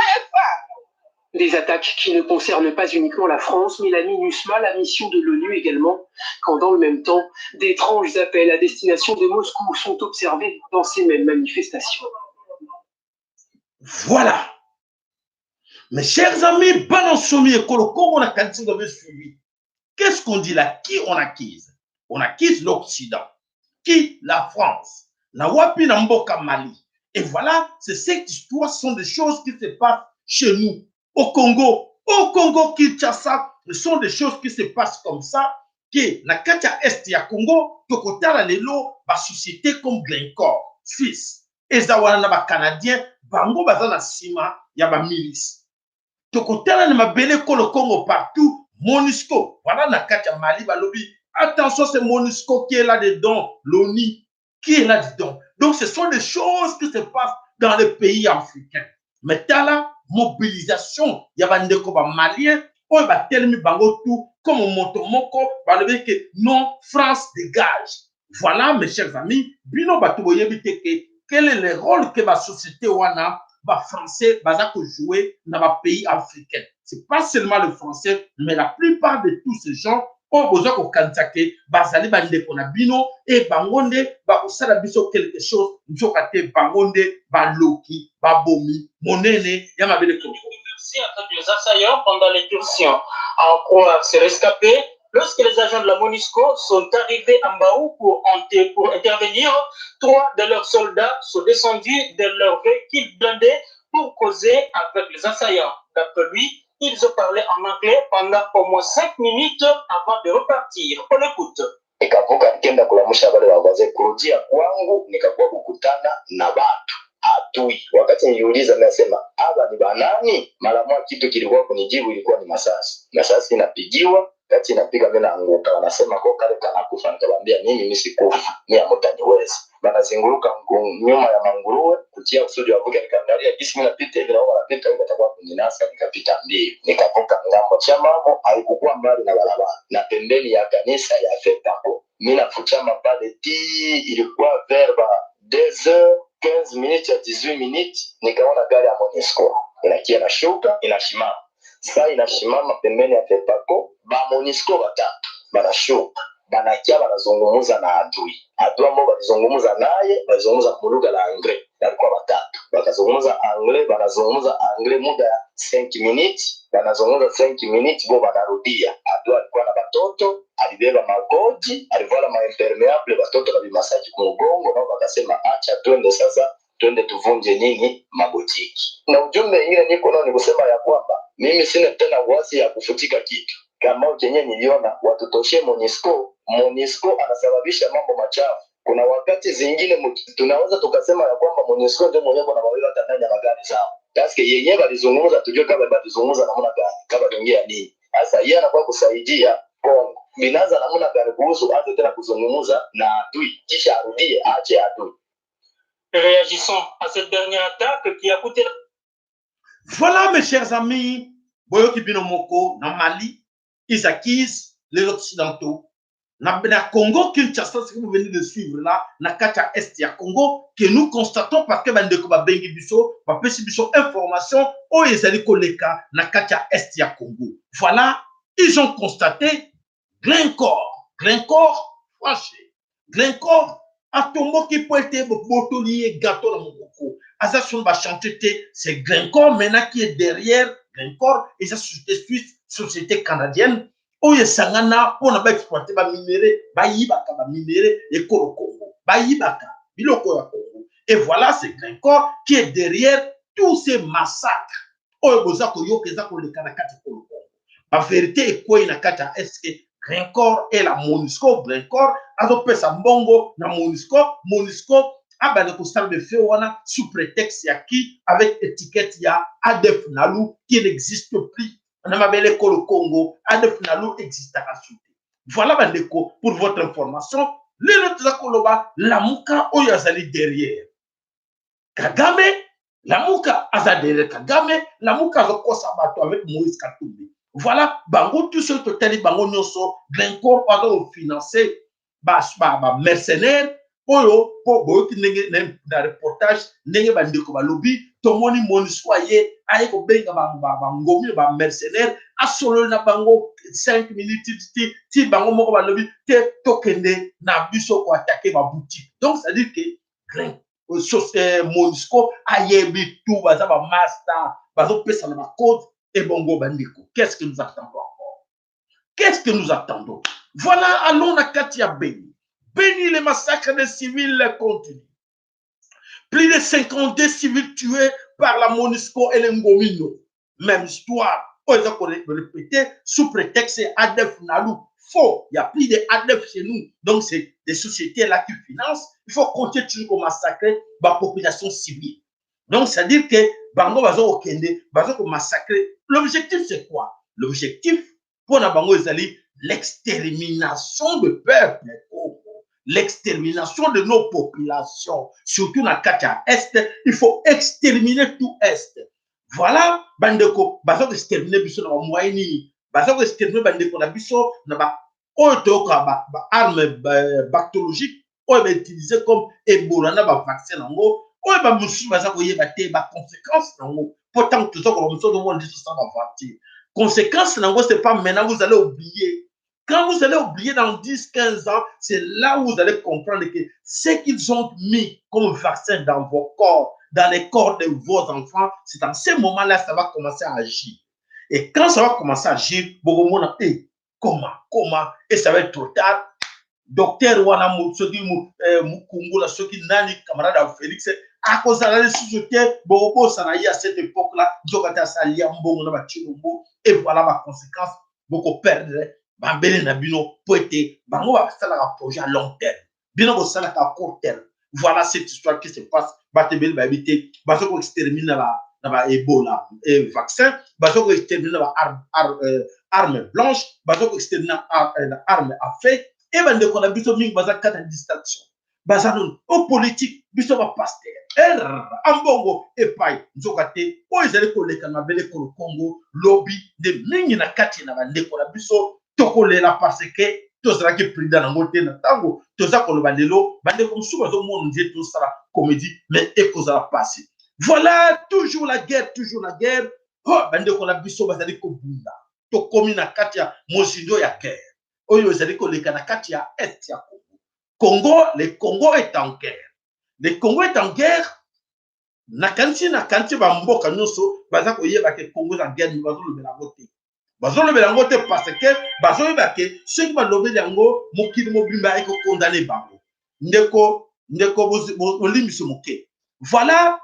Des attaques qui ne concernent pas uniquement la France, mais la MINUSMA, la mission de l'ONU également, quand dans le même temps, d'étranges appels à destination de Moscou sont observés dans ces mêmes manifestations. Voilà. Mes chers amis, bana nsomi ekolo Congo, na kanisi vous avez suivi. Qu'est-ce qu'on dit là? Qui on accuse? On accuse l'Occident. Qui? La France. Na wapi? Na mboka Mali. Et voilà, c'est cette histoire sont des choses qui se passent chez nous, au Congo. Au Congo, Kinshasa, ce sont des choses qui se passent comme ça, que na kati ya Est ya Congo, tokotala lelo, ba société comme Glencore, Suisse, eza wana na ba Canadien, bango baza na nsima ya ba milice. Tokotala na mabele ekolo Congo partout, MONUSCO. Voilà, na kati ya Mali, balobi, attention, c'est MONUSCO qui est là-dedans, l'ONU qui est là-dedans. Donc, ce sont des choses qui se passent dans les pays africains. Mais tala mobilisation ya bandeko bamalien oyo batelemi bango tout comme moto moko, balobi ke non, France dégage. Voilà, mes chers amis, bino bato boyebi te ke quel est le rôle que basociété wana bafrançais baza kojouer na bapays africains. C'est pas seulement le français, mais la plupart de tous ces gens oyo boza kokanisa ke bazali bandeko na bino e bango nde bakosala biso quelque chose, nzoka te, bango nde baloki babomi monene ya mabele Kongo. Entre les assaillants pendant l'incursion. À en croire ces rescapés, lorsque les agents de la MONUSCO sont arrivés à Mbaou pour intervenir, trois de leurs soldats sont descendus de leur véhicule blindé pour causer avec les assaillants. D'après lui, ils ont parlé en anglais pendant au moins 5 minutes avant de repartir. On l'écoute. Nikavuka nikienda kulamusha wale wazee, kurudia kwangu nikakuwa kukutana na watu atui. Wakati niliuliza, nasema aba Aba ni banani? Mara moja kitu kilikuwa kunijibu ilikuwa ni masasi. Masasi inapigiwa kati inapiga, mimi naanguka, wanasema ko kale kanakufa. Nikamwambia mimi mimi sikufa, mimi hamtaniweza. Banazunguruka nyuma ya manguruwe kutia kusudi wavuke. Nikaangalia jinsi mimi napita hivi na wao wanapita hivi, watakuwa kuninasa. Nikapita mbio, nikavuka ngambo. Chamamo haikukuwa mbali na barabara na pembeni ya kanisa ya Fepako. Mimi nafuchama pale ti, ilikuwa verba 2h15 minutes ya 18 minutes, nikaona gari ya Monisco inakia inashuka inashimama. Saa inashimama pembeni ya Fepako, ba Monisco batatu banashuka banakia banazungumuza na adui. Adui ambao balizungumuza naye balizungumuza mu lugha la anglais, walikuwa batatu bakazungumuza anglais, banazungumuza anglais muda ya 5 minutes, banazungumuza 5 minutes bo banarudia. Adui alikuwa na batoto, alibeba makoti, alivala maimpermeable, batoto na bimasaji kumugongo, nao bakasema acha twende sasa, twende tuvunje nini mabotiki. Na ujumbe ingine niko nao ni kusema ya kwamba mimi sina tena wasi ya kufutika kitu kama chenye niliona watutoshe Monisco. Monisco anasababisha mambo machafu. Kuna wakati zingine tunaweza tukasema ya kwamba Monisco ndio mwenyewe na wawili hata ndani ya magari zao, paske yenyewe walizungumza, tujue kama walizungumza namna gani, kama waliongea nini. Sasa yeye anakuwa kusaidia Kongo binaanza namna gani kuhusu anze tena kuzungumza na adui, kisha arudie aache adui. Réagissons à cette dernière attaque qui a coûté. Voilà, mes chers amis, Boyoki bino moko, na Mali, ils accusent les Occidentaux. Na, na Congo, Kinshasa, ce que vous venez de suivre là, na kati ya Est ya Congo, que nous constatons parce que bandeko babengi biso, bapesi biso information, oyo ezali koleka na kati ya Est ya Congo. Voilà, ils ont constaté Glencore, Glencore, fâché. Glencore atomboki mpo ete bobotoli ye gâteau na mokoko. Aza sur ba chantier te, c'est Glencore maintenant qui est derrière. Glencore eza société suisse, société canadienne oyo esangana mpona baexploite baminerais, bayibaka baminerais ekolo Congo, bayibaka biloko ya Congo. Et voilà, c'est Glencore qui est derrière tous ces massacres oyo boza koyoka eza koleka na kati ya ekolo Congo. Bavérité ekwei na kati ya eske Glencore et la Monusco. Glencore azopesa mbongo na Monusco, Monusco abanda kosala befe wana sous prétexte ya qui, avec étiquette ya ADF Nalu qui n'existe plus na mabele ekolo Congo. ADF Nalu existaka su te. Voilà bandeko, pour votre information, lelo toza koloba Lamuka oyo azali derrière Kagame. Lamuka aza derrière Kagame, Lamuka azokosa bato avec Moïse Katumbi. Voilà, bango tous oyo totali bango nyonso, Glencore aza kofinance bamercenaire oyo mpo boyoki ndenge na reportage, ndenge bandeko balobi, tomoni Monusco aye aye kobenga bangomi bamercenaire, asololi na bango 5 minutes ti ti bango moko balobi te tokende na biso koattaquer baboutique. Donc c'est à dire que Monusco ayebi tout, baza bamaster, bazopesa na bacode ebongo. Bandeko, qu'est-ce que nous attendons encore? Qu'est-ce que nous attendons? Voilà, allons na kati ya Beni. Beni, les massacres des civils continuent. Plus de 52 civils tués par la Monusco et les Ngomino. Même histoire. Oyo eza korépéter sous prétexte ADF Nalu. Faux. Il n'y a plus de ADF chez nous. Donc, c'est des sociétés là qui financent. Il faut continuer toujours massacrer la population civile. Donc, c'est-à-dire que bango bazo okende, bazo massacrer. L'objectif, c'est quoi? L'objectif, pour na bango ezali l'extermination de peuple, l'extermination de nos populations, surtout na kati ya Est. Il faut exterminer tout Est. Voilà, bandeko, bazo exterminer biso na bamoyen nini? Bazo exterminer bandeko na biso na ba oyo toyoka baarme bactériologique oyo bautiliser comme Ebola na bavaccin nango oyo bamosusu baza koyeba te baconséquence nango. Po ntango toza koloba, mosusu ozomona nde tosala baventure, conséquence nango, c'est pas maintenant, vous allez oublier. Quand vous allez oublier dans 10, 15 ans, c'est là où vous allez comprendre que ce qu'ils ont mis comme vaccin dans vos corps, dans les corps de vos enfants, c'est dans ce moment-là que ça va commencer à agir. Et quand ça va commencer à agir, beaucoup de eh, comment, comment, et ça va être trop tard. Docteur wana soki mukungula, soki nani, camarade ya Félix, akozala lisusu te, bokobosana ye à cette époque là nzoka te asalia mbongo na bachilombo. Et voilà baconséquence, bokoperdre bambele na bino po ete bango basalaka projet à long terme, bino bosalaka à court terme. Voilà cette histoire qui se passe. Bato ebele bayebi te, baza koextermine na na ba Ebola et vaccin, baza ko exterminer na ba arme blanche, baza ko exterminer na arme à feu. E bandeko na biso mingi baza kati ya distraction, baza nonu o politique, biso ba pasteur er ambongo epai nzoka te oyo ezali koleka na mabele kolo Congo lobi nde mingi na kati na bandeko na biso tokolela parce que tozalaki prudent nango te. Na ntango toza koloba lelo, bandeko mosusu bazomona nde tosala comédie, mais ekozala pasi. Voilà, toujours la guerre, toujours la guerre. Oh, bandeko na biso bazali kobunda. Tokomi na kati ya mozindo ya guerre oyo ezali koleka na kati ya est ya Congo. Congo, le Congo est en guerre, le Congo est en guerre. Nakanisi bamboka nyonso baza koyeba ke Congo eza guerre, mais bazolobela yango te. Bazolobela yango te parce que bazoyeba ke soki balobeli yango, mokili mobimba ekokondane bango. Ndeko, bolimbisi moke. Voilà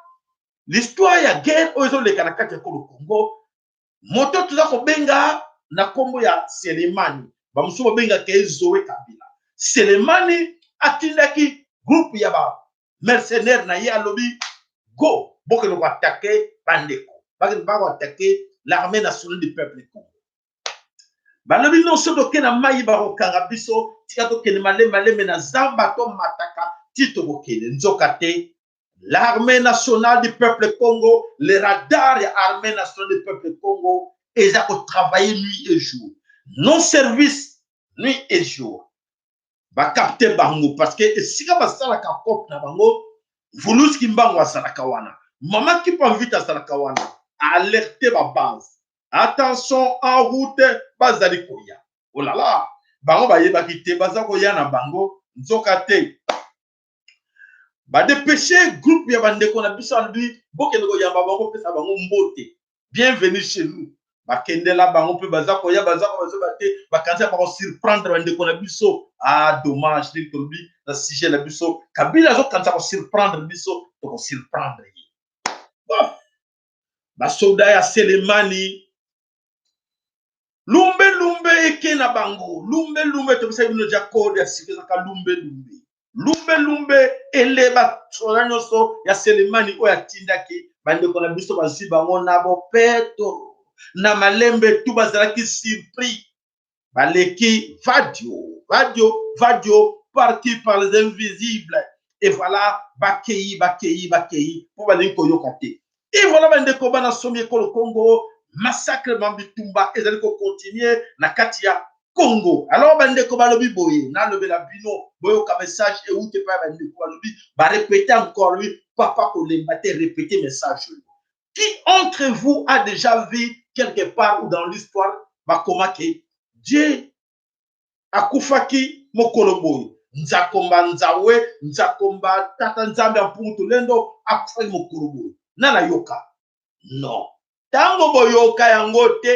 l'histoire ya guerre oyo ezoleka na kati ya ekolo Congo. Moto toza kobenga na nkombo ya Selemani, bamosusu babengaka ye Zoe Kabila. Selemani atindaki groupe ya ba mercenaire na ye, alobi: "Go, bokende koattaquer bandeko, bakende bakoattaquer l'Armée nationale du peuple Congo." Balobi: "Nyonso toke na mai, bakokanga biso. Tika tokende maleme maleme na zamba, tomataka ti tokokende." Nzoka te l'Armée nationale du peuple Congo, le radar ya Armée nationale du peuple Congo eza kotravailler nuit et jour, non service nuit et jour. Bacapter bango parce que esika basalaka cope na bango, Vuluski Mbango azalaka wana, Mama Kipa Mvita azalaka wana. Alerte babase: "Attention, en route, bazali koya." Olala, bango bayebaki te baza koya na bango. Nzoka te badépêcher groupe ya bandeko na biso, alobi: "Bokende koyamba bango, pesa bango mbote, bienvenue chez nous." Bakendela bango mpe baza koya, baza bazoba te, bakanisi bakosurprendre bandeko na biso. Ah, dommage. Ndenge tolobi na sujet na biso, Kabila azokanisa kosurprendre biso, tokosurprendre ye. Bof, basoda ya Selemani, lumbe lumbe eke na bango, lumbe lumbe. Topesaki bino ja code ya sika, ezaka lumbe lumbe, lumbe lumbe. Ele basoda nyonso ya Selemani oyo atindaki, bandeko na biso bazwi bango na bopeto na malembe. Tu bazalaki surpris, baleki vadio vadio vadio, parti par les invisibles. Et voilà, bakei, bakei, bakei mpo balingi koyoka te. Et voilà, bandeko bana somi ekolo Congo, massacre ma bitumba ezali kocontinuer na kati ya Congo. Alors bandeko balobi boye, nalobela bino, boyoka message euti epai ya bandeko. Balobi, barépéter encore, lobi: "Papa, kolemba te, répéter message oyo. Qui entre vous a déjà vu quelque part ou dans l'histoire bakomaki Dieu akufaki mokolo boye, Nzakomba Nzawe, Nzakomba tata Nzambe ya Mpungu Tulendo akufaki mokolo boye?" Nana yoka? Non. Ntango boyoka yango te,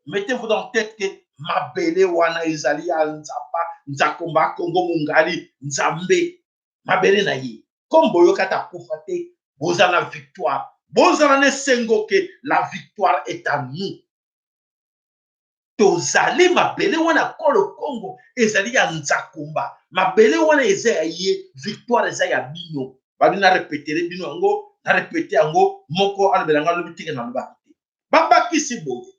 mettez-vous dans tête ke mabele wana ezali ya Nzapa Nzakomba Kongo Mongali Nzambe, mabele na ye. Comme boyoka ta akufa te, boza na victoire, bozala na esengo ke la victoire est à nous. Tozali mabele wana, kolo Kongo ezali ya Nzakomba, mabele wana eza ya ye. Victoire eza ya bino. Babi na répéter bino yango, na répéter yango. Moko alobela nga, alobi teke nalobaki te. Babakisi boye: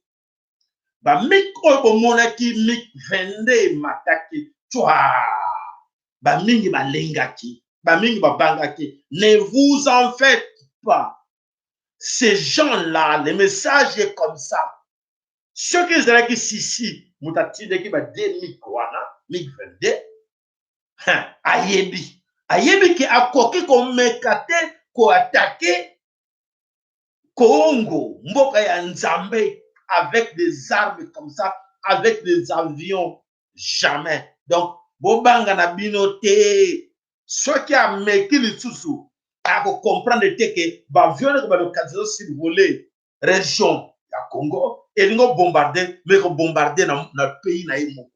bamik oyo bomonaki, MiG 22 emataki twa, bamingi balengaki, bamingi babangaki. Ne vous en faites pas, ces gens-là, le message est comme ça. Soki ezalaki sisi moto atindaki ba MiG wana, MiG 22, ayebi ke akoki komeka te koattaquer Congo, mboka ya Nzambe, avec des armes comme ça, avec des avions, jamais. Donc bobanga na bino te. Soki ameki lisusu, akocomprendre te ke baavion ndenge balokaliza survoler région ya Congo, elingi obombarder, mais kobombarder na pays na ye moko.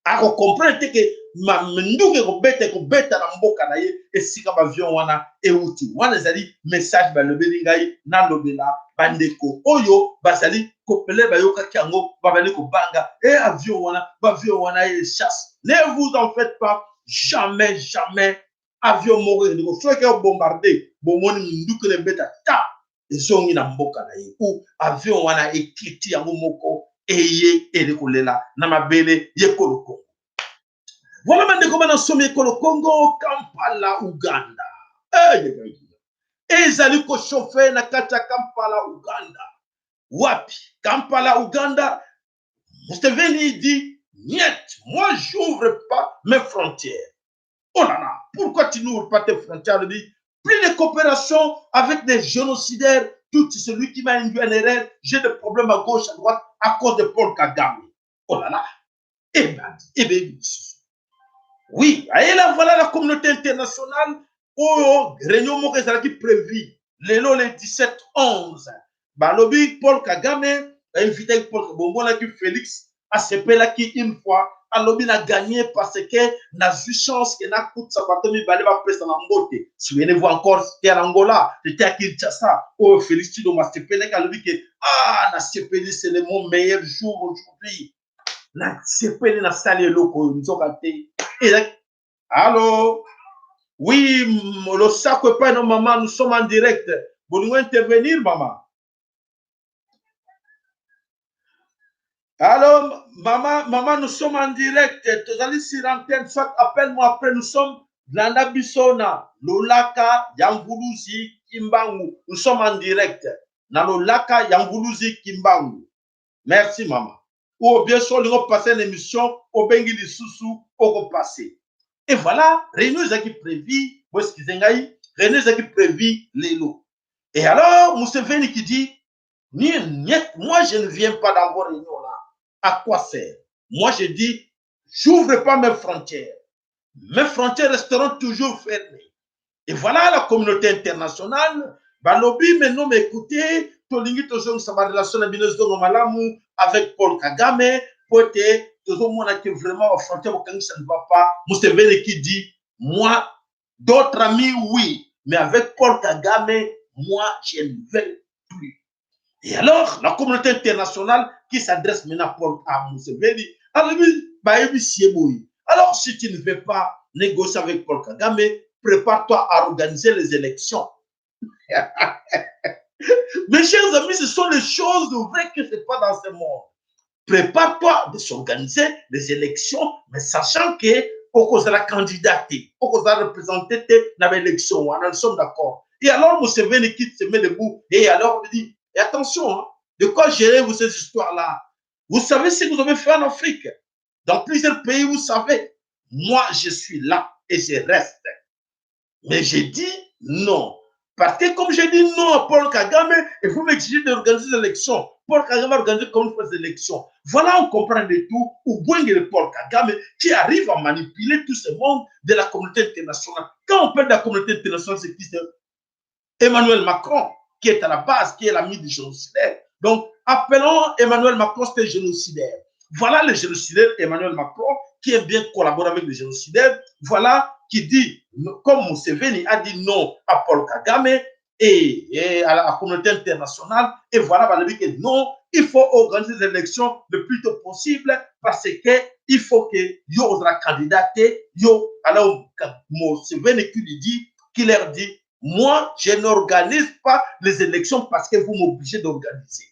Akocomprendre te ke minduki ekobeta na mboka na ye, esika baavion wana euti. Wana ezali message balobeli ngai nalobela bandeko oyo bazali kopele. Bayokaki yango, babandi kobanga e avion wana, baavion wana e chasse. Ne vous en faites pas, jamais, jamais avion moko ekende soki obombarder. Bomoni minduki na ebeta ta. Ezongi na mboka na ye ou avion wana ekiti yango moko eye ele kolela na mabele ye ekolo Congo. Voilà bandeko bana somi ekolo Congo, Kampala, Uganda. Eh, ezali ko chauffer na kati ya Kampala, Uganda. Wapi? Kampala, Uganda. Museveni dit, niet, moi j'ouvre pas mes frontières. Oh là là, pourquoi tu n'ouvres pas tes frontières? Il dit, plus de coopération avec des génocidaires, tout celui qui m'a induit en erreur, j'ai des problèmes à gauche, à droite, à cause de Paul Kagame. Oh là là, eh ben, eh ben, oui, et là, voilà la communauté internationale, oyo réunion moko ezalaki prévu lelo le 17 11 balobi Paul Kagame invitaki Paul, bomonaki Félix asepelaki une fois, alobi na gagné parce que nazwi chance ke nakutisa bato mibale bapesa na mbote. Souvenez-vous encore, c'était à Angola, c'était à Kinshasa, oyo Félix Tshilombo asepelaki, alobi ke ah, nasepeli, c'est le mon meilleur jour aujourd'hui, nasepeli, nasali eloko oyo nzoka te. Allo, oui, losako epai na mama, nous sommes en direct, bolingo intervenir mama. Allô, maman, maman, nous sommes en direct. Tozali sur antenne. Soit appelle-moi après. Nous sommes Landa Bisona, Lolaka, Yanguluzi, Kimbangu. Nous sommes en direct. Na Lolaka, Yanguluzi, Kimbangu. Merci, maman. Ou bien sûr, nous passer une émission, au Bengi Lisusu, au passer. Et voilà, réunion qui prévu, réunion qui prévu, lelo. Et alors, Museveni qui dit, ni, moi je ne viens pas dans vos réunions là. À quoi sert? Moi je dis, j'ouvre pas mes frontières. Mes frontières resteront toujours fermées. Et voilà la communauté internationale. Balobi, mais non, mais écoutez, tolingi tozongisa ba relation na bino ezonga malamu avec Paul Kagame, po ete tozomona que vraiment ba frontière bokangi, ça ne va pas. Museveni qui dit, moi, d'autres amis, oui, mais avec Paul Kagame, moi, je ne veux plus. Et alors, la communauté internationale qui s'adresse maintenant à Paul à Museveni, alors si tu ne veux pas négocier avec Paul Kagame, prépare-toi à organiser les élections. Mes chers amis, ce sont les choses vraies que c'est pas dans ce monde. Prépare-toi de s'organiser les élections, mais sachant que okozala candidat, okozala représenté dans l'élection, nous sommes d'accord. Et alors Museveni qui se met debout, et alors on dit, et attention, hein, de quoi gérez-vous ces histoires-là? Vous savez ce que vous avez fait en Afrique? Dans plusieurs pays, vous savez, moi je suis là et je reste. Mais j'ai dit non. Parce que comme j'ai dit non à Paul Kagame, et vous m'exigez d'organiser des élections. Paul Kagame va organiser comme une fois des élections. Voilà, on comprend de tout. Ou de Paul Kagame qui arrive à manipuler tout ce monde de la communauté internationale. Quand on parle de la communauté internationale, c'est qui? C'est Emmanuel Macron, qui est à la base, qui est l'ami du génocidaire. Donc, appelons Emmanuel Macron, c'est génocidaire. Voilà le génocidaire Emmanuel Macron, qui aime bien collaborer avec les génocidaires. Voilà qui dit, comme Museveni a dit non à Paul Kagame et à la communauté internationale, et voilà, bah, lui que non, il faut organiser des élections le plus tôt possible parce que il faut que yo sera candidaté, yo, alors Museveni qui lui dit, qui leur dit, moi, je n'organise pas les élections parce que vous m'obligez d'organiser.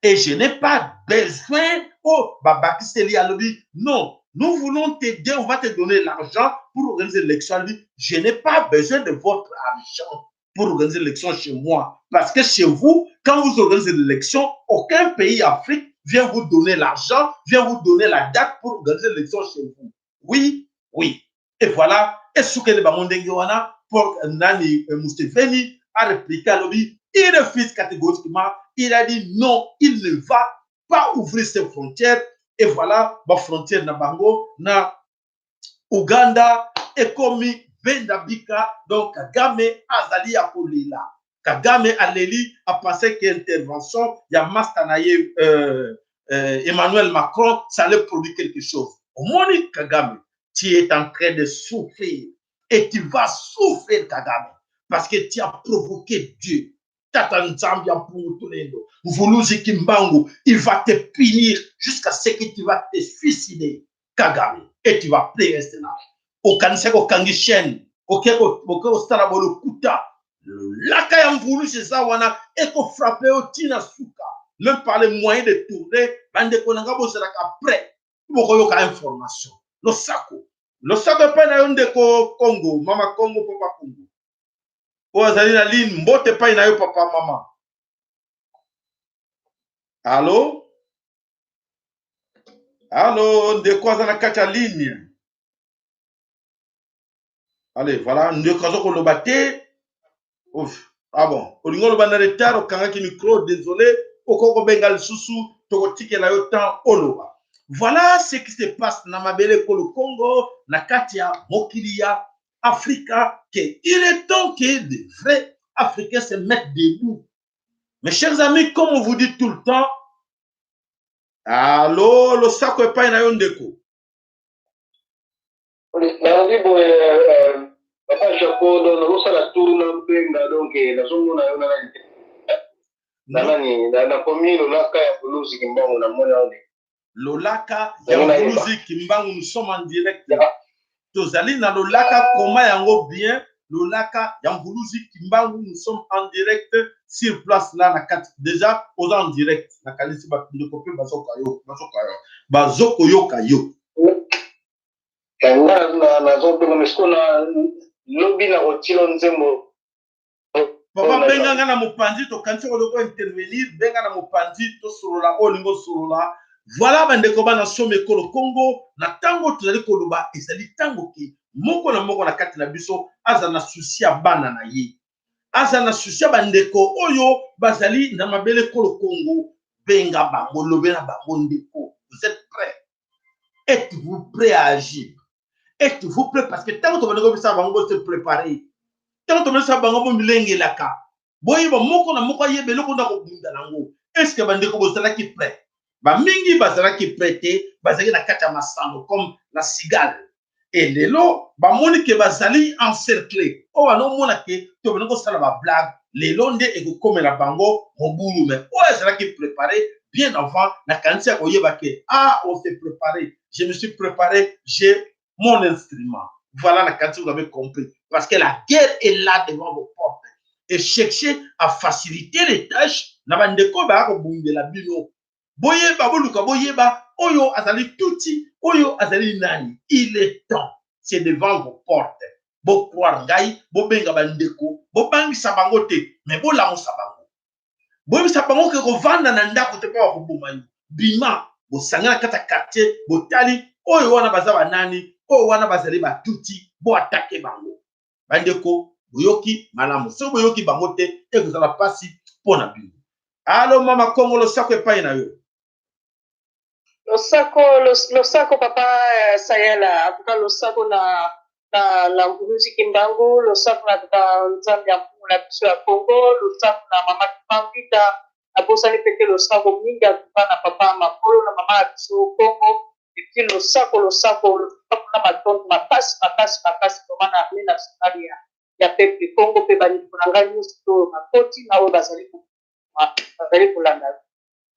Et je n'ai pas besoin, oh, Baba Kiseli alobi, non, nous voulons t'aider, on va te donner l'argent pour organiser l'élection. Lui, je n'ai pas besoin de votre argent pour organiser l'élection chez moi. Parce que chez vous, quand vous organisez l'élection, aucun pays d'Afrique vient vous donner l'argent, vient vous donner la date pour organiser l'élection chez vous. Oui, oui. Et voilà, et ce que les Bamondenge wana, Paul Nani Museveni a répliqué à lui, il refuse catégoriquement, il a dit non, il ne va pas ouvrir ses frontières. Et voilà, ma frontière na bango, na Ouganda, ekomi benda bika, donc Kagame azali ya kolela. Kagame aleli a pensé que intervention ya master na ye Emmanuel Macron, ça allait produire quelque chose. Omoni Kagame, tu es en train de souffrir et tu vas souffrir Kagame parce que tu as provoqué Dieu. Tata Nzambi ya Mpungu Tulendo, Mvuluzi Kimbangu, il va te punir jusqu'à ce que tu vas te suicider, Kagame, et tu vas pleurer cela. Okanisaki okangi chaîne, oke kosala bolokuta. Lolaka ya mvulusi eza wana ekofrape yo ntina suka, même par les moyens de tourner. Bandeko na nga, bozalaka prêt, bokoyoka information. Losako, losako epai na yo, ndeko Congo, mama Congo, papa Congo oyo azali na ligne. Mbote epai na yo, papa, mama. Allo, allo, ndeko aza na kati ya ligne. Allez, voilà, ndeko aza koloba te. Ouf. Ah bon, olingi oloba na retard, okangaki micro, désolé, okoki kobenga lisusu, tokotikela yo temps oloba. Voilà ce qui se passe na mabele ekolo Congo, na kati ya mokili ya Afrika, que il est temps que de vrais Africains se mettent debout. Mes chers amis, comme on vous dit tout le temps, allo, losako epai na yo, ndeko. Nalobi boye, papa Jaco, donc nazosala tour na mpenga, donc nazomona yo na nani te, na nani, nakomi Lolaka ya Buluzi Kimbangu, namoni yango. Lolaka ya Buluzi Kimbangu, nous sommes en direct, tozali na Lolaka, koma yango bien, Lolaka ya Mvuluzi Kimbangu. Nous sommes en direct sur place là na kati. Déjà oza en direct, nakanisi bato, ndeko mpe bazoka yo, bazokoyoka yo. Nga nazobenga mesiko na lobi na kotila nzembo. Papa, benga nga na mopanzi, tokanisi koloko intervenir. Benga na mopanzi, tosolola oyo olingi osolola. Voilà, bandeko bana somi ekolo Congo, na ntango tozali koloba, ezali ntango ke moko na moko na kati na biso aza na souci ya bana na ye, aza na souci ya bandeko oyo bazali na mabele ekolo Congo. Benga bango, lobe na bango: ndeko, vous êtes prêts? Êtes-vous prêt à agir? Êtes-vous prêt? Parce que ntango tobandi kobisa bango bose préparer, ntango tobandisa bango bomilengelaka, boyeba moko na moko ayeba eloko nda kobunda nango. Est-ce bandeko bozalaki prêt? Bamingi bazalaki prêt te, bazalaki na kati ya masano comme la cigale. E lelo bamoni ke bazali encerclé. Oyo banomona ke tobandi kosala bablague, lelo nde ekokomela bango mobulu. Mais oyo azalaki préparé bien avant, nakanisi ya koyeba ke ah, on s'est préparé, je me suis préparé, j'ai mon instrument. Voilà, nakanisi vous avez compris, parce que la guerre est là devant vos portes et chercher à faciliter les tâches na bandeko baya kobundela bino. Boyeba, boluka boyeba oyo azali tuti, oyo azali nani. Il est temps, c'est devant vos portes. Bocroire ngai, bobenga bandeko, bobangisa bango te, mais bolamusa bango, boyebisa bango ke kovanda na ndako te mpo bakoboma yo. Bima, bosanga na kati ya quartier, botali oyo wana baza banani, oyo wana bazali batuti, boattaquer bango. Bandeko, boyoki malamu? Soki boyoki bango te, ekozala mpasi mpo na bino. Allo, mama Kongo, losako epai na yo. Losako, losako, papa Sayala. En tout cas losako na Mvuluzi Kimbangu, losako na tata Nzambe ya mpungu na biso ya Congo, losako na mama Kimbangu. Nabosani mpe te, losako mingi en tout cas na papa Makolo, na mama na biso Congo. Et puis losako, losako, losako na matondo makasi, makasi, makasi vraiment na armée nationale ya peuple Congo mpe bandeko na ngai nyonso oyo bakoti na oyo bazali kolanda.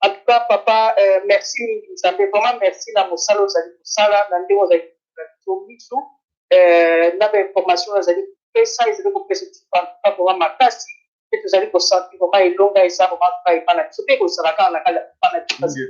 En tout cas, papa, merci mingi. Nzambe, vraiment merci na mosala ozali kosala, na ndenge ozali kofungola biso miso na bainformation ozali kopesa. Ezali kopesa biso en tout cas vraiment makasi mpe tozali kosentir vraiment elonga eza vraiment kaka epa na biso mpe kozala kaka na kala epa na biso, parce que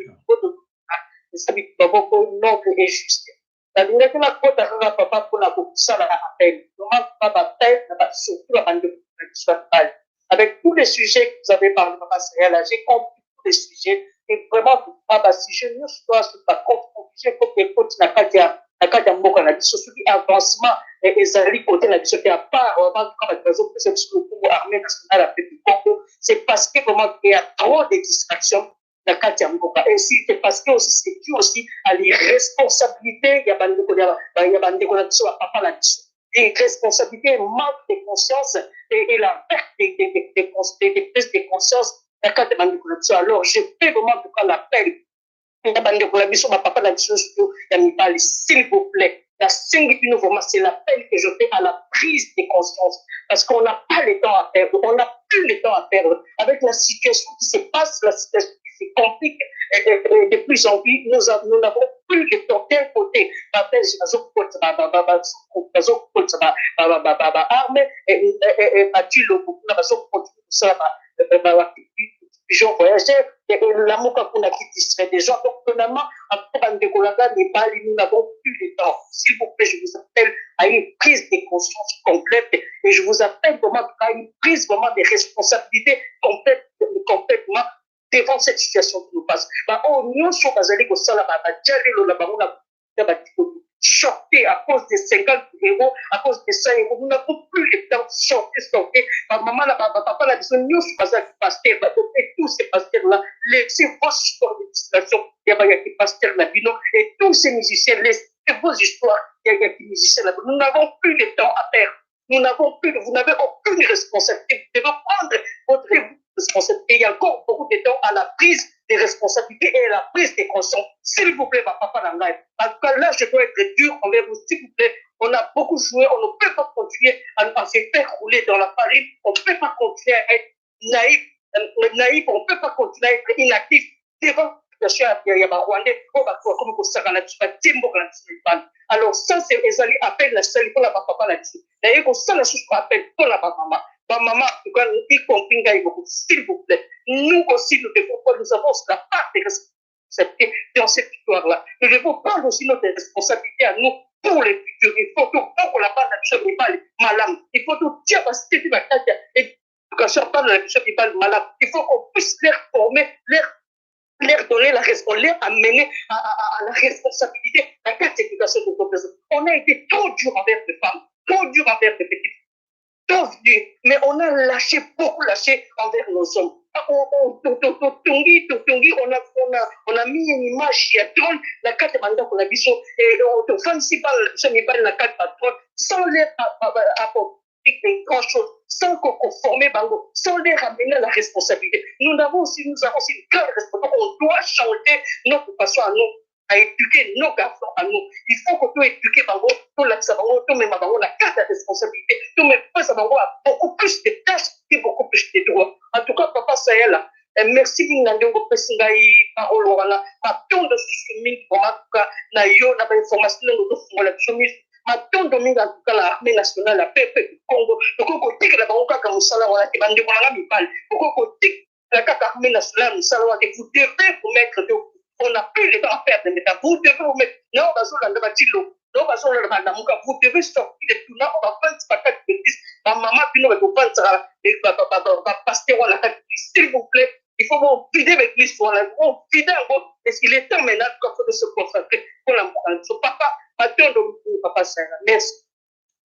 eza bitumba moko noble et juste. Nalingaki nakota kaka, papa, mpona kosala appel, vraiment pas baappel na surtout na bandeko na biso ya mibali. Avec tous les sujets que vous avez parlé, papa Sayala, j'ai compris tous les sujets et vraiment pas basujet nyonso to aso baconfusion ekoti na kati ya mboka na biso. Soki avancement ezali kote na biso te, à part vraiment tout cas bato bazopesa biso lokumu, armée nationale ya peuple Congo, c'est parce que vraiment il y a trop de distractions na kati ya mboka. Ainsi c'est parce que aussi c'est dû aussi à l'irresponsabilité ya bandeko na biso, bapapa na biso, irresponsabilité, manque de conscience et la perte de prise de conscience na kati ya bandeko na biso. Alors je fais vraiment en tout cas l'appel na bandeko na biso, bapapa na biso, surtout ya mibali. S'il vous plaît, nasengi bino vraiment, c'est l'appel que je fais à la prise de conscience, parce qu'on n'a pas le temps à perdre, on n'a plus le temps à perdre avec la situation qui se passe, la situation qui se complique. De plus en plus, nous n'avons plus le temps. D'un côté, Babelge bazokotisa baarme, Batshilombo kuna bazokontinue kosala pigeon voyageur, Lamuka kuna qui distrait des gens. Donc finalement, après bandeko na nga mibali, nous n'avons plus le temps. S'il vous plaît, je vous appelle à une prise de conscience complète et je vous appelle vraiment à une prise vraiment des responsabilités complète, complètement devant cette situation qui nous passe. Baoyo nyonso bazali kosala bajalelo na bango na batiko, sortez. À cause de 50 €, à cause de 100 €, nous n'avons plus le temps. Sortez, sortez. Bamama na bapapa na biso nyonso bazalaki pasteur, et tous ces pasteurs là, laissez vos histoires de distraction ya bayaki pasteur na bino, et tous ces musiciens, laissez vos histoires ya yaki musicien na bino. Nous n'avons plus le temps à perdre. Nous n'avons plus, vous n'avez aucune responsabilité. Vous devez prendre votre responsabilité. Il y a encore beaucoup de temps à la prise des responsabilités et à la prise de conscience. S'il vous plaît, papa na ngai. En tout cas, là, je dois être dur envers vous. S'il vous plaît, on a beaucoup joué, on ne peut pas continuer à se faire rouler dans la farine. On ne peut pas continuer à être naïf, naïf, on ne peut pas continuer à être inactif devant situation ya Barwandais oyo bakomi kosaka na biso, batie mboka na biso libanda. Alors ça, c'est ezali appel nasali mpona bapapa na biso. Naye kosala susu appel mpona bamama. Bamama, en tout cas, y compris ngai moko, s'il vous plaît, nous aussi, nous devons pas, nous avons la part de responsabilité dans cette histoire là. Nous devons prendre aussi notre responsabilité à nous pour le futur. Il faut tobokola bana biso mibali malamu. Il faut totia basitepi bakati ya éducation bana na biso mibali malamu. Il faut qu'on puisse les former, leur donner la responsabilité, leur amener à la responsabilité dans cette éducation de nos. On a été trop dur envers les femmes, trop dur envers les petites, trop dur, mais on a lâché, beaucoup lâché envers nos hommes. Totongi, totongi, on a mis une image ya trône na kati ya bandako na biso, tofandisi bana na biso mibali na kati ya trône sans leur apporter grand chose, sans qu'on former bango, sans les ramener à la responsabilité. Nous avons aussi une grande responsabilité. On doit changer notre façon à nous à éduquer nos garçons à nous. Il faut que tu éduquer bango, tolakisa bango, tomema bango na kati ya responsabilité, tomepesa bango à beaucoup plus de tâches et beaucoup plus de droits. En tout cas, papa Sayala, merci mingi na ndenge opesi ngai parole wana. Matondo susu mingi vraiment, en tout cas, na yo na bainformation ndenge ozofungola biso miso. Matondo mingi en tout cas na armée nationale ya peuple du Congo. Tokoki kotikela bango kaka mosala wana te. Bandeko na nga mibali, tokoki kotikela kaka armée nationale mosala wana te. Vous devez vous mettre debout. On n'a plus le temps à perdre maintenant. Vous devez vous mettre nao bazolanda batilo, nao bazolanda balamuka. Vous devez sortir de tout. Nao bafandisi bakati d'église, bamama bino bakofandisaka bapasteur wana kati, s'il vous plaît, il faut bon vider l'église wana, bon vider yango. Parce qu'il est temps maintenant qu'il faut se concentrer mpona mboka na biso. Papa, matondo, papa Sara, merci.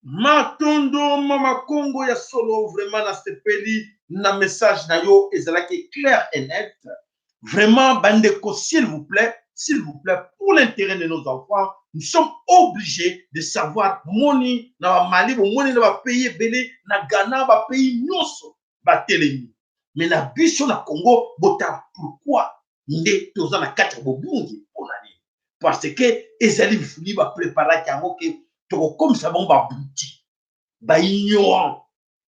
Matondo, mama Kongo ya solo. Vraiment nasepeli na message na yo, ezalaki clair et net. Vraiment, bandeko, s'il vous plaît, s'il vous plaît, pour l'intérêt de nos enfants, nous sommes obligés de savoir. Moni na bamali, bomoni na bapays ebele, na Ghana, bapays nyonso batelemi, mais na biso na Congo, botala pourquoi nde toza na kati ya bobungi. Mpona nini? Parce que ezali voulu, bapréparaki yango ke tokokomisa bango baabrutis, baignorant.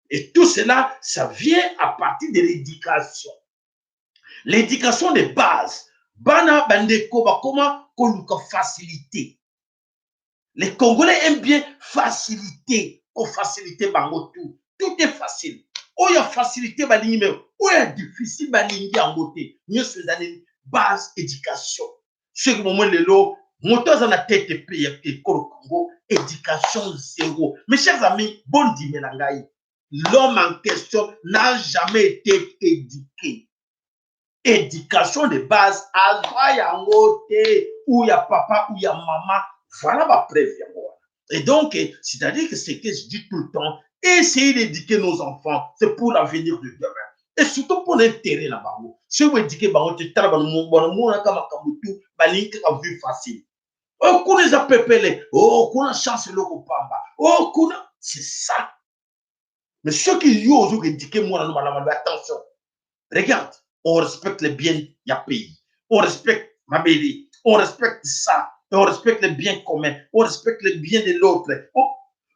Et tout cela, ça vient à partir de l'éducation, l'éducation de base. Bana, bandeko, bakoma koluka facilité. Les Congolais aiment bien facilité, kofacilité bango tout. Tout est facile. Oyo facilité balingi, mais oyo ya difficile balingi yango te. Nyonso eza nini? Base éducation. Soki bomoi lelo moto aza na tete mpe ya ekolo Congo, éducation zéro. Mes chers amis, bondimela ngai, l'homme en question n'a jamais été éduqué. Éducation de base azwa yango te, ou ya papa ou ya mama. Voilà bapreuve yango wana. Et donc, c'est-à-dire que ce que je dis tout le temps, essayez d'éduquer nos enfants, c'est pour l'avenir de demain et surtout pour l'intérêt na bango. Soki boéduquer bango te, tala, banamonaka makambo tu, balingi kaka vie facile. Oyo kuna eza pepele, oh kuna chance, eloko pamba, oh kuna, c'est ça. Mais soki yo ozokoéduquer mwana no malamu, attention, regarde, on respecte les biens ya pays, on respecte mabele, on respecte ça et on respecte les biens communs, on respecte les biens de l'autre.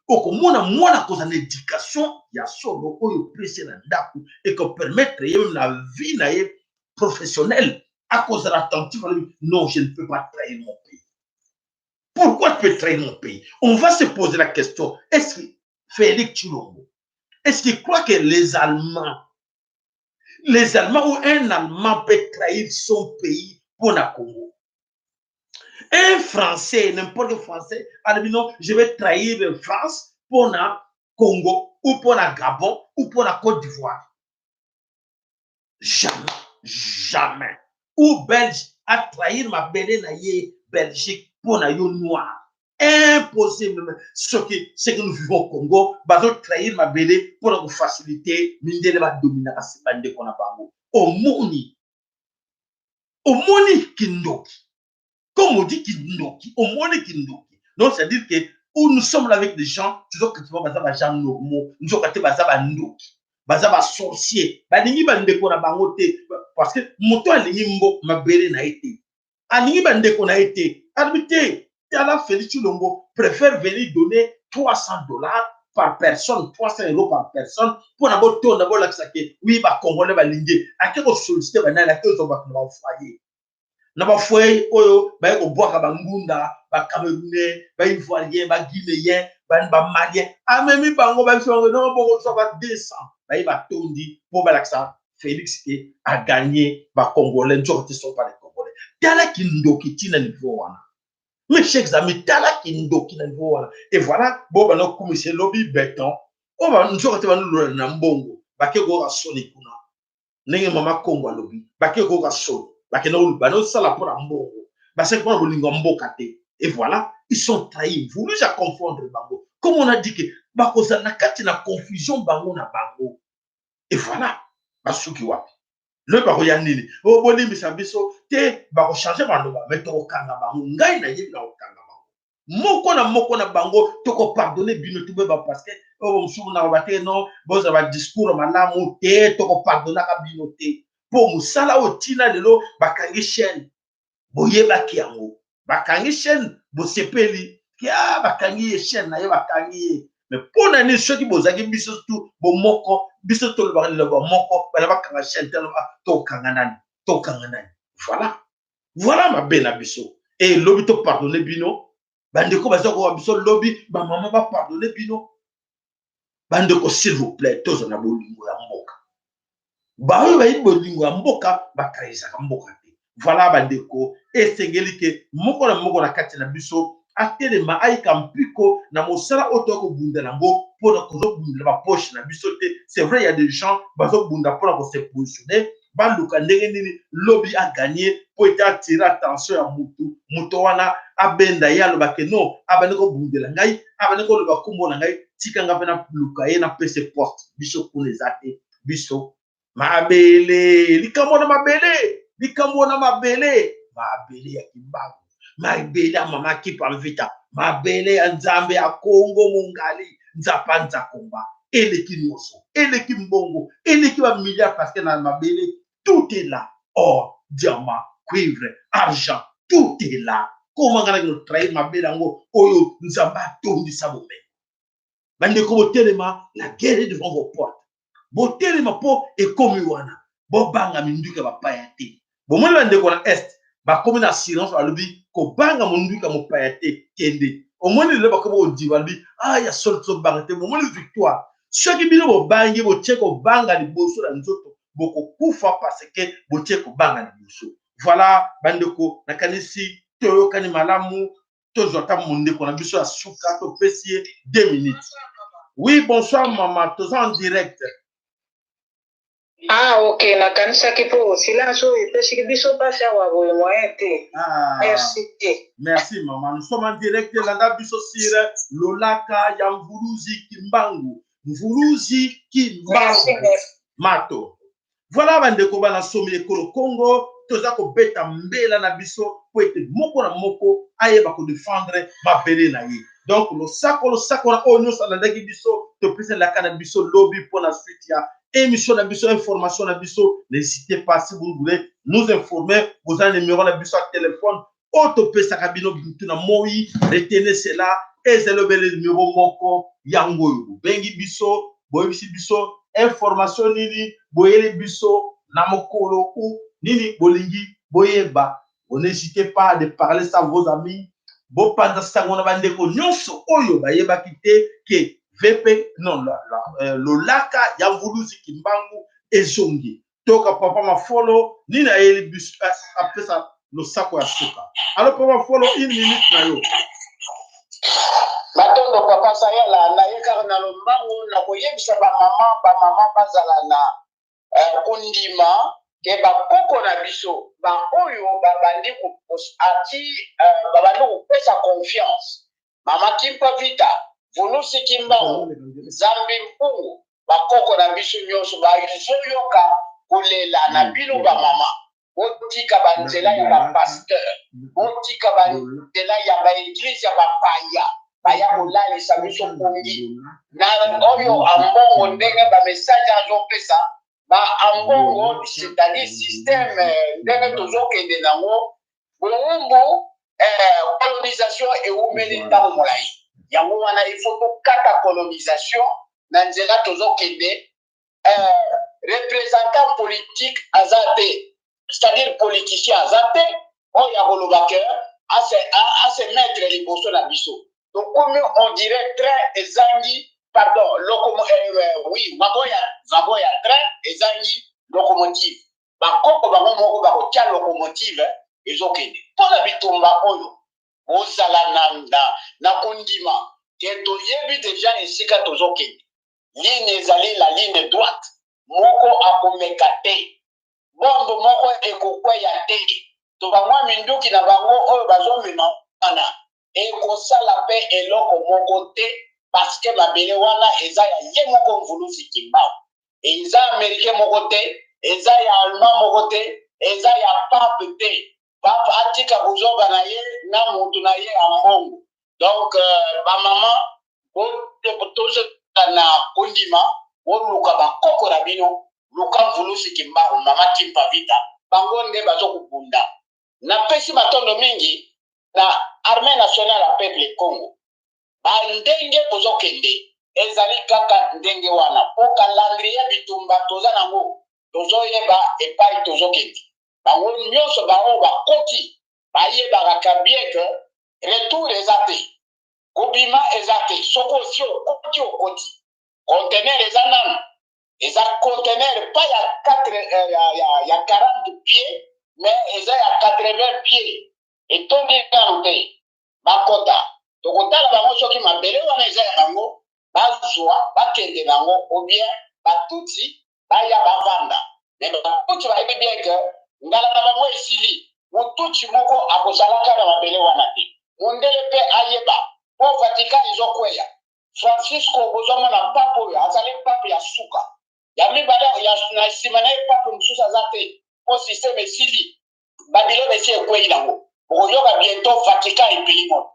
Okomona mwana kozala na éducation ya solo oyo opesi na ndako, ekopermettre ye na vie na ye professionnelle. Akozala attentif, alobi non, je ne peux pas trahir mon pays. Pourquoi tu peux trahir mon pays? On va se poser la question, est-ce que Félix Tshilombo, est-ce qu'il croit que les Allemands, les Allemands ou un Allemand peut trahir son pays pour la Congo? Un Français, n'importe quel Français, alobi non, je vais trahir France pour la Congo ou pour la Gabon ou pour la Côte d'Ivoire. Jamais, jamais. Ou Belge a trahir mabele na ye Belgique pour na yo noir. Impossible. Ce que nous vivons au Congo, bazo trahir mabele pour na faciliter mindele ba dominaka bandeko na bango. Omoni, omoni kindoki. Comme on dit kindoki, omoni kindoki. Donc c'est-à-dire que où nous sommes là avec des gens, tu vois que tu vois baza ba gens normaux, nzoka te baza ba ndoki, baza ba sorcier, balingi bandeko na bango te, parce que moto alingi mbo mabele na ye te, alingi bandeko na ye te, alobi te. Tala, Félix Tshilombo préfère venir donner 300 $ par personne, 300 € par personne, mpona botonda, bolakisa ke oui, bacongolais balingi. Ake kosollicite banani? Ake kozwa bato na bafoyer, na bafoyer oyo baye kobwaka bangunda, bacamerounais, baivoirien, baguinéen, bamalien. Amemi bango, babiso bango nongo bokozwa ba 200, baye batondi mpo balakisa Félix ke agagné bacongolais. Nzoka te, sont pas les Congolais. Tala kindoki ntina niveau wana, mes chers amis, tala kindoki na niveau wana. Et voilà, bo bana okumisa elobi beton oyo, nzoka te banolola na mbongo. Bake koyoka soni kuna, ndenge mama Kongo alobi, bake koyoka soni, bakende banosala mpona mbongo, basaki mpona bolingo ya mboka te. Et voilà, ils sont trahis, voulu à confondre bango. Comme on a dit que bakozala na kati na confusion bango na bango. Et voilà, basuki wapi? Lobi bakoya nini? O bolimbisa biso te, bakochange maloba, me tokokanga bango. Ngai nayebi na kokanga bango moko na moko na bango. Tokopardonne bino te boyeba, parce que oyo mosusu na ba te, non, bozala badiscours malamu te, tokopardonnaka bino te mpo mosala oyo ntina lelo bakangi chaîne. Boyebaki yango, bakangi chaîne, bosepeli ke a bakangi ye chaîne na ye, bakangi ye. Mais mpo na nini? Soki bozalaki biso tu bomoko, biso tolobaka liloba moko, bana bakanga chaîne te, tokanga nani? Tokanga nani? Voilà, voilà mabe na biso. E lobi topardonne bino, bandeko baza kowa biso lobi, bamama bapardonne bino. Bandeko, s'il vous plaît, toza na bolingo ya mboka. Baoyo bayebi bolingo ya mboka batrahisaka mboka te. Voilà, bandeko, esengeli ke moko na moko na kati na biso atelema, ayika mpiko na mosala oyo toya kobunda yango, mpona kozobundela bapoche na biso te. C'est vrai, ya des gens bazobunda mpona kose positionner, baluka ndenge nini lobi aganye, mpo ete atire attention ya mutu, moto wana abenda ye, alobake non, abandi kobundela ngai, abandi koloba nkombo na ngai, tika nga mpe naluka ye, napesa porte. Biso kuna eza te. Biso mabele, likambo na mabele, likambo na mabele, mabele ya Kimbangu, mabele ya mama Kipa Mvita, mabele ya Nzambe ya Kongo mongali nzapa nzakomba, eleki nyonso, eleki mbongo, eleki bamilliard, parce que na mabele tout est là: or, diamant, cuivre, argent, tout est là. Koma nga naki trahir mabele yango oyo Nzambe atondisa bomengo? Bandeko, botelema, la guerre est devant vos portes. Botelema mpo ekomi wana. Bobanga minduki ya bapaya te. Bomoni bandeko na Est bakomi na silence, balobi kobanga monduki ya mopaya te. Kende omoni lelo bakomi kondima, balobi ah, ya solo, tozobanga te. Bomoni victoire. Soki bino bobangi, botie kobanga liboso na nzoto, bokokufa, parce que botie kobanga liboso. Voilà, bandeko, nakanisi toyokani malamu. Tozwa ata mondeko na biso ya suka, topesi ye 2 minutes. Oui, bonsoir mama, toza en direct. Ah ok, nakanisaki mpo silence oyo epesiki biso mpasi awa boye, moyen te. Ah, merci. Merci mama, nous sommes en direct. Landa biso sur Lolaka ya Mvuluzi Kimbangu, Mvuluzi Merci. Kimbangu. Merci. Mato. Voilà, bandeko bana somi ekolo Congo, toza kobeta mbela na biso po ete moko na moko ayeba kodefendre mabele na ye. Donc losako, losako na oyo nyonso alandaki biso. Topesi elaka na biso lobi mpona suite ya émission na biso, information na biso. N'hésitez pas, si vous voulez nous informer, boza numéro na biso ya téléphone oyo topesaka bino butu na moi. Retenez cela, ezali obele numéro moko yango oyo. Bobengi biso, boyebisi biso information nini boyeli biso na mokolo u nini bolingi. Boyeba, n'hésitez pas de parler ça à vos amis. Bopanza sango na bandeko nyonso oyo bayebaki te ke VP non la, la, euh, lolaka ya Mvuluzi Kimbangu ezongi. Toka papa Mafolo nini ayeli biso apesa losako ya suka. Alors papa Mafolo une minute na yo. Matondo papa Sayala, naye kaka na lombangu na koyebisa bamama bamama bazala na eh, kondima ke bakoko na biso baoyo babandi ati eh, babandi kopesa confiance mama Kimpa Vita Vulusi Kimbangu Nzambi Mpungu bakoko na biso nyonso bazoyoka kolela na bino bamama. Botika banzela ya bapasteur, botika banzela ya baeglise ya bapaya baya kolalisa biso pongi na oyo ambongo ndenge bamessage azopesa ba ambongo, c'est-à-dire système ndenge tozokende nango bowumbu, eh, colonisation ewumeli ntango molai. Yango wana il faut tokata colonisation na nzela tozokende. Eh, représentant politique aza te, c'est-à-dire politicien aza te oyo akoloba ke ase, ase mettre liboso na biso. Tokomi on dirait train ezangi, pardon, lokomo, eh, eh, oui, wagon ya, wagon ya train ezangi locomotive. Bakoko bango moko bakotia locomotive ezokende mpo na bitumba oyo. Bozala na, na, na kondima ke toyebi deja esika tozokende. Ligne ezali la ligne droite, moko akomeka te, bombe moko ekokweya te, to bamwa minduki na bango oyo bazomema wana ekosala pe eloko moko te, parce que mabele wana eza ya ye moko Mvuluzi Kimbangu. Eza americain moko te, eza ya allemand moko te, eza ya pape te. Pape atika buzoba na ye na mutu na ye ya mbongo. Donc euh, ba maman tozala na kondima, boluka bakoko na bino, luka Mvulusi Kimbangu, mama Kimpa Vita, bango nde bazo kobunda. Napesi matondo mingi na armee nationale ya peuple Congo. Ba ndenge bozokende ezali kaka ndenge wana, po calendrier ya bitumba toza nango, tozoyeba epai tozokende. Bango nyonso baoyo bakoti bayebaka ka bien que retour eza te, kobima eza te. Soki osi okoti, okoti. Conteneur eza nanu, eza conteneur pas ya 4, eh, ya, ya, ya 40 pieds, mais eza ya 80 pieds, etondi nanu te. Bakota, tokotala bango soki mabele wana eza ya bango, bazwa bakende nango, ou bien batutsi baya bavanda. Mais batutsi bayebi bien que ngala na bango esili, mututsi moko akozalaka na mabele wana te. Mundele pe ayeba po Vatican ezokweya. Francisco bozomona pape oyo azali pape ya suka ya mibale ya na nsima na ye pape mosusu aza te po système esili, Babylone esi ekweyi nango. Bokoyoka bientot Vatican epeli moto.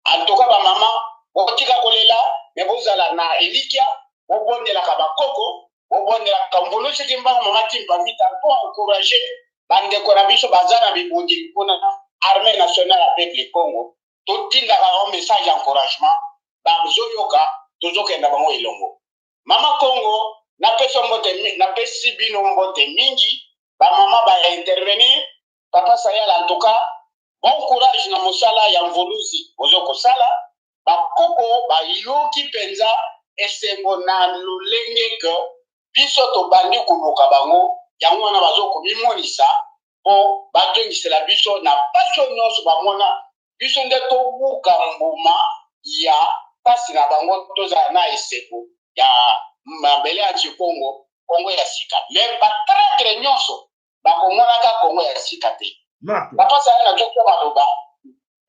En tout cas ba maman botika kolela mais bozala na elikia, bobondelaka bakoko, bobondelaka Mvuluzi Kimbangu, mama Kimpa Vita po encourager bandeko na biso baza na bibundeli kuna armée nationale ya peuple Congo. Totindaka bango message ya encouragement, bazoyoka, tozokenda bango elongo. Mama Congo, napesi mbote, napesi bino mbote mingi, ba mama ba intervenir. Papa Sayala, en tout cas bon courage na mosala ya Mvuluzi ozo kosala. Bakoko bayoki mpenza esengo na lolenge ke biso tobandi koluka bango, yango wana bazo komimonisa mpo bazongisela biso na pasi oyo nyonso bamona. Biso nde tobuka mbuma ya pasi na bango, tozala na esengo ya mabele ya Kongo, Kongo ya sika. Mais ba traitre nyonso bakomonaka Kongo ya sika te. Papa Sala, na zoki maloba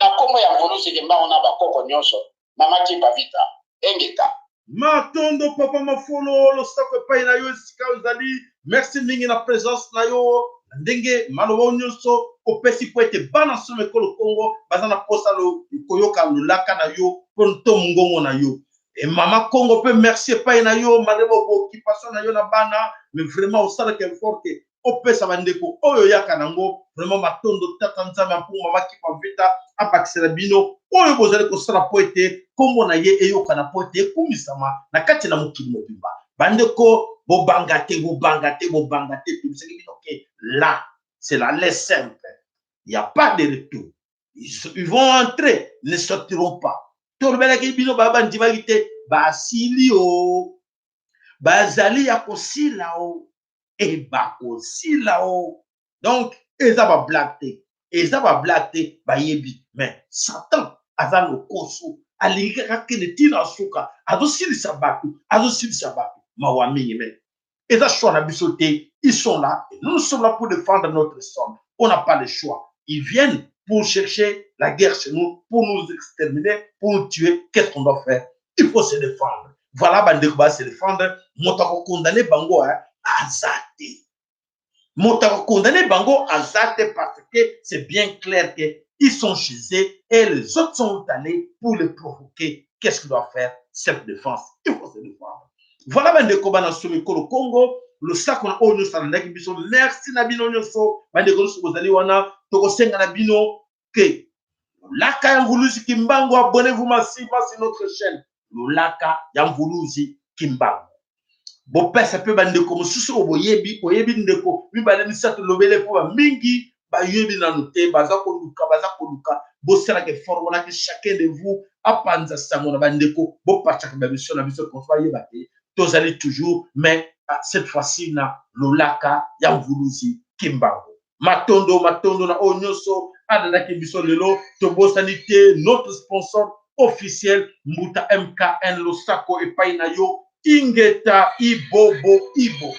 na kombo ya Mvuluzi Kimbangu na bakoko nyonso, mama Kimpa Vita, engeta. Matondo papa Mafolo, losako epai na yo esika ozali. Merci mingi na presence na yo, na ndenge maloba nyonso opesi mpo ete bana somo ekolo Kongo baza na posa lo, koyoka lolaka na yo mpo to mongongo na yo. E mama Kongo pe merci epai na yo malgré ba occupation na yo na bana, mais vraiment osalaka effort ke opesa bandeko oyo oyaka nango. Vraiment matondo tata Nzambe ya mpungu mama Kimpa Vita abakisela bino oyo bozali kosala mpo ete nkombo na ye eyokana mpo ete ekumisama na kati na mokili mobimba. Bandeko, bobanga te, bobanga te, bobanga te, tobisaki bino ke la c'est la lait simple. Il n'y a pas de retour. Ils vont entrer, ne sortiront pas. Tolobelaki bino ba bandimaki te, basili o. Bazali ya kosila o. E bakosila o. Donc, eza ba blague te. Eza ba blague te, bayebi. Mais Satan aza lokoso. Alingi kaka kende ti na suka. Azosilisa bato, azosilisa bato. Mawa mingi mais eza choix na biso te. Ils sont là et nous, nous sommes là pour défendre notre sol. On n'a pas le choix. Ils viennent pour chercher la guerre chez nous, pour nous exterminer, pour nous tuer. Qu'est-ce qu'on doit faire? Il faut se défendre. Voilà, bandeko ba se défendre. Moto akokondane bango aza te. Moto akokondane bango aza te parce que c'est bien clair que ils sont chez eux et les autres sont allés pour les provoquer. Qu'est-ce qu'on doit faire? Cette défense. Il faut se défendre. Voilà, bandeko bana somikolo Congo. Losako na oyo nyonso alandaki biso, merci na bino nyonso bandeko nyonso bozali wana. Tokosenga na bino ke Lolaka ya Mvuluzi Kimbangu, abonnez-vous massivement sur notre chaîne Lolaka ya Mvuluzi Kimbangu. Bopesa mpe bandeko mosusu oyo boyebi, oyebi ndeko mibale misato, lobele mpo bamingi bayebi nanu te, baza koluka, baza koluka. Bosalaka effort wana ke chacun de vous apanza sango na bandeko, bopatchaka bamission na biso konso bayeba te tozali toujours, mais cette fois-ci na Lolaka ya Mvuluzi Kimbangu. Matondo, matondo na oyo nyonso alandaki biso lelo. Tobosani te notre sponsor officiel Mbuta MKN. Losako epai na yo, ingeta ibobo ibobo.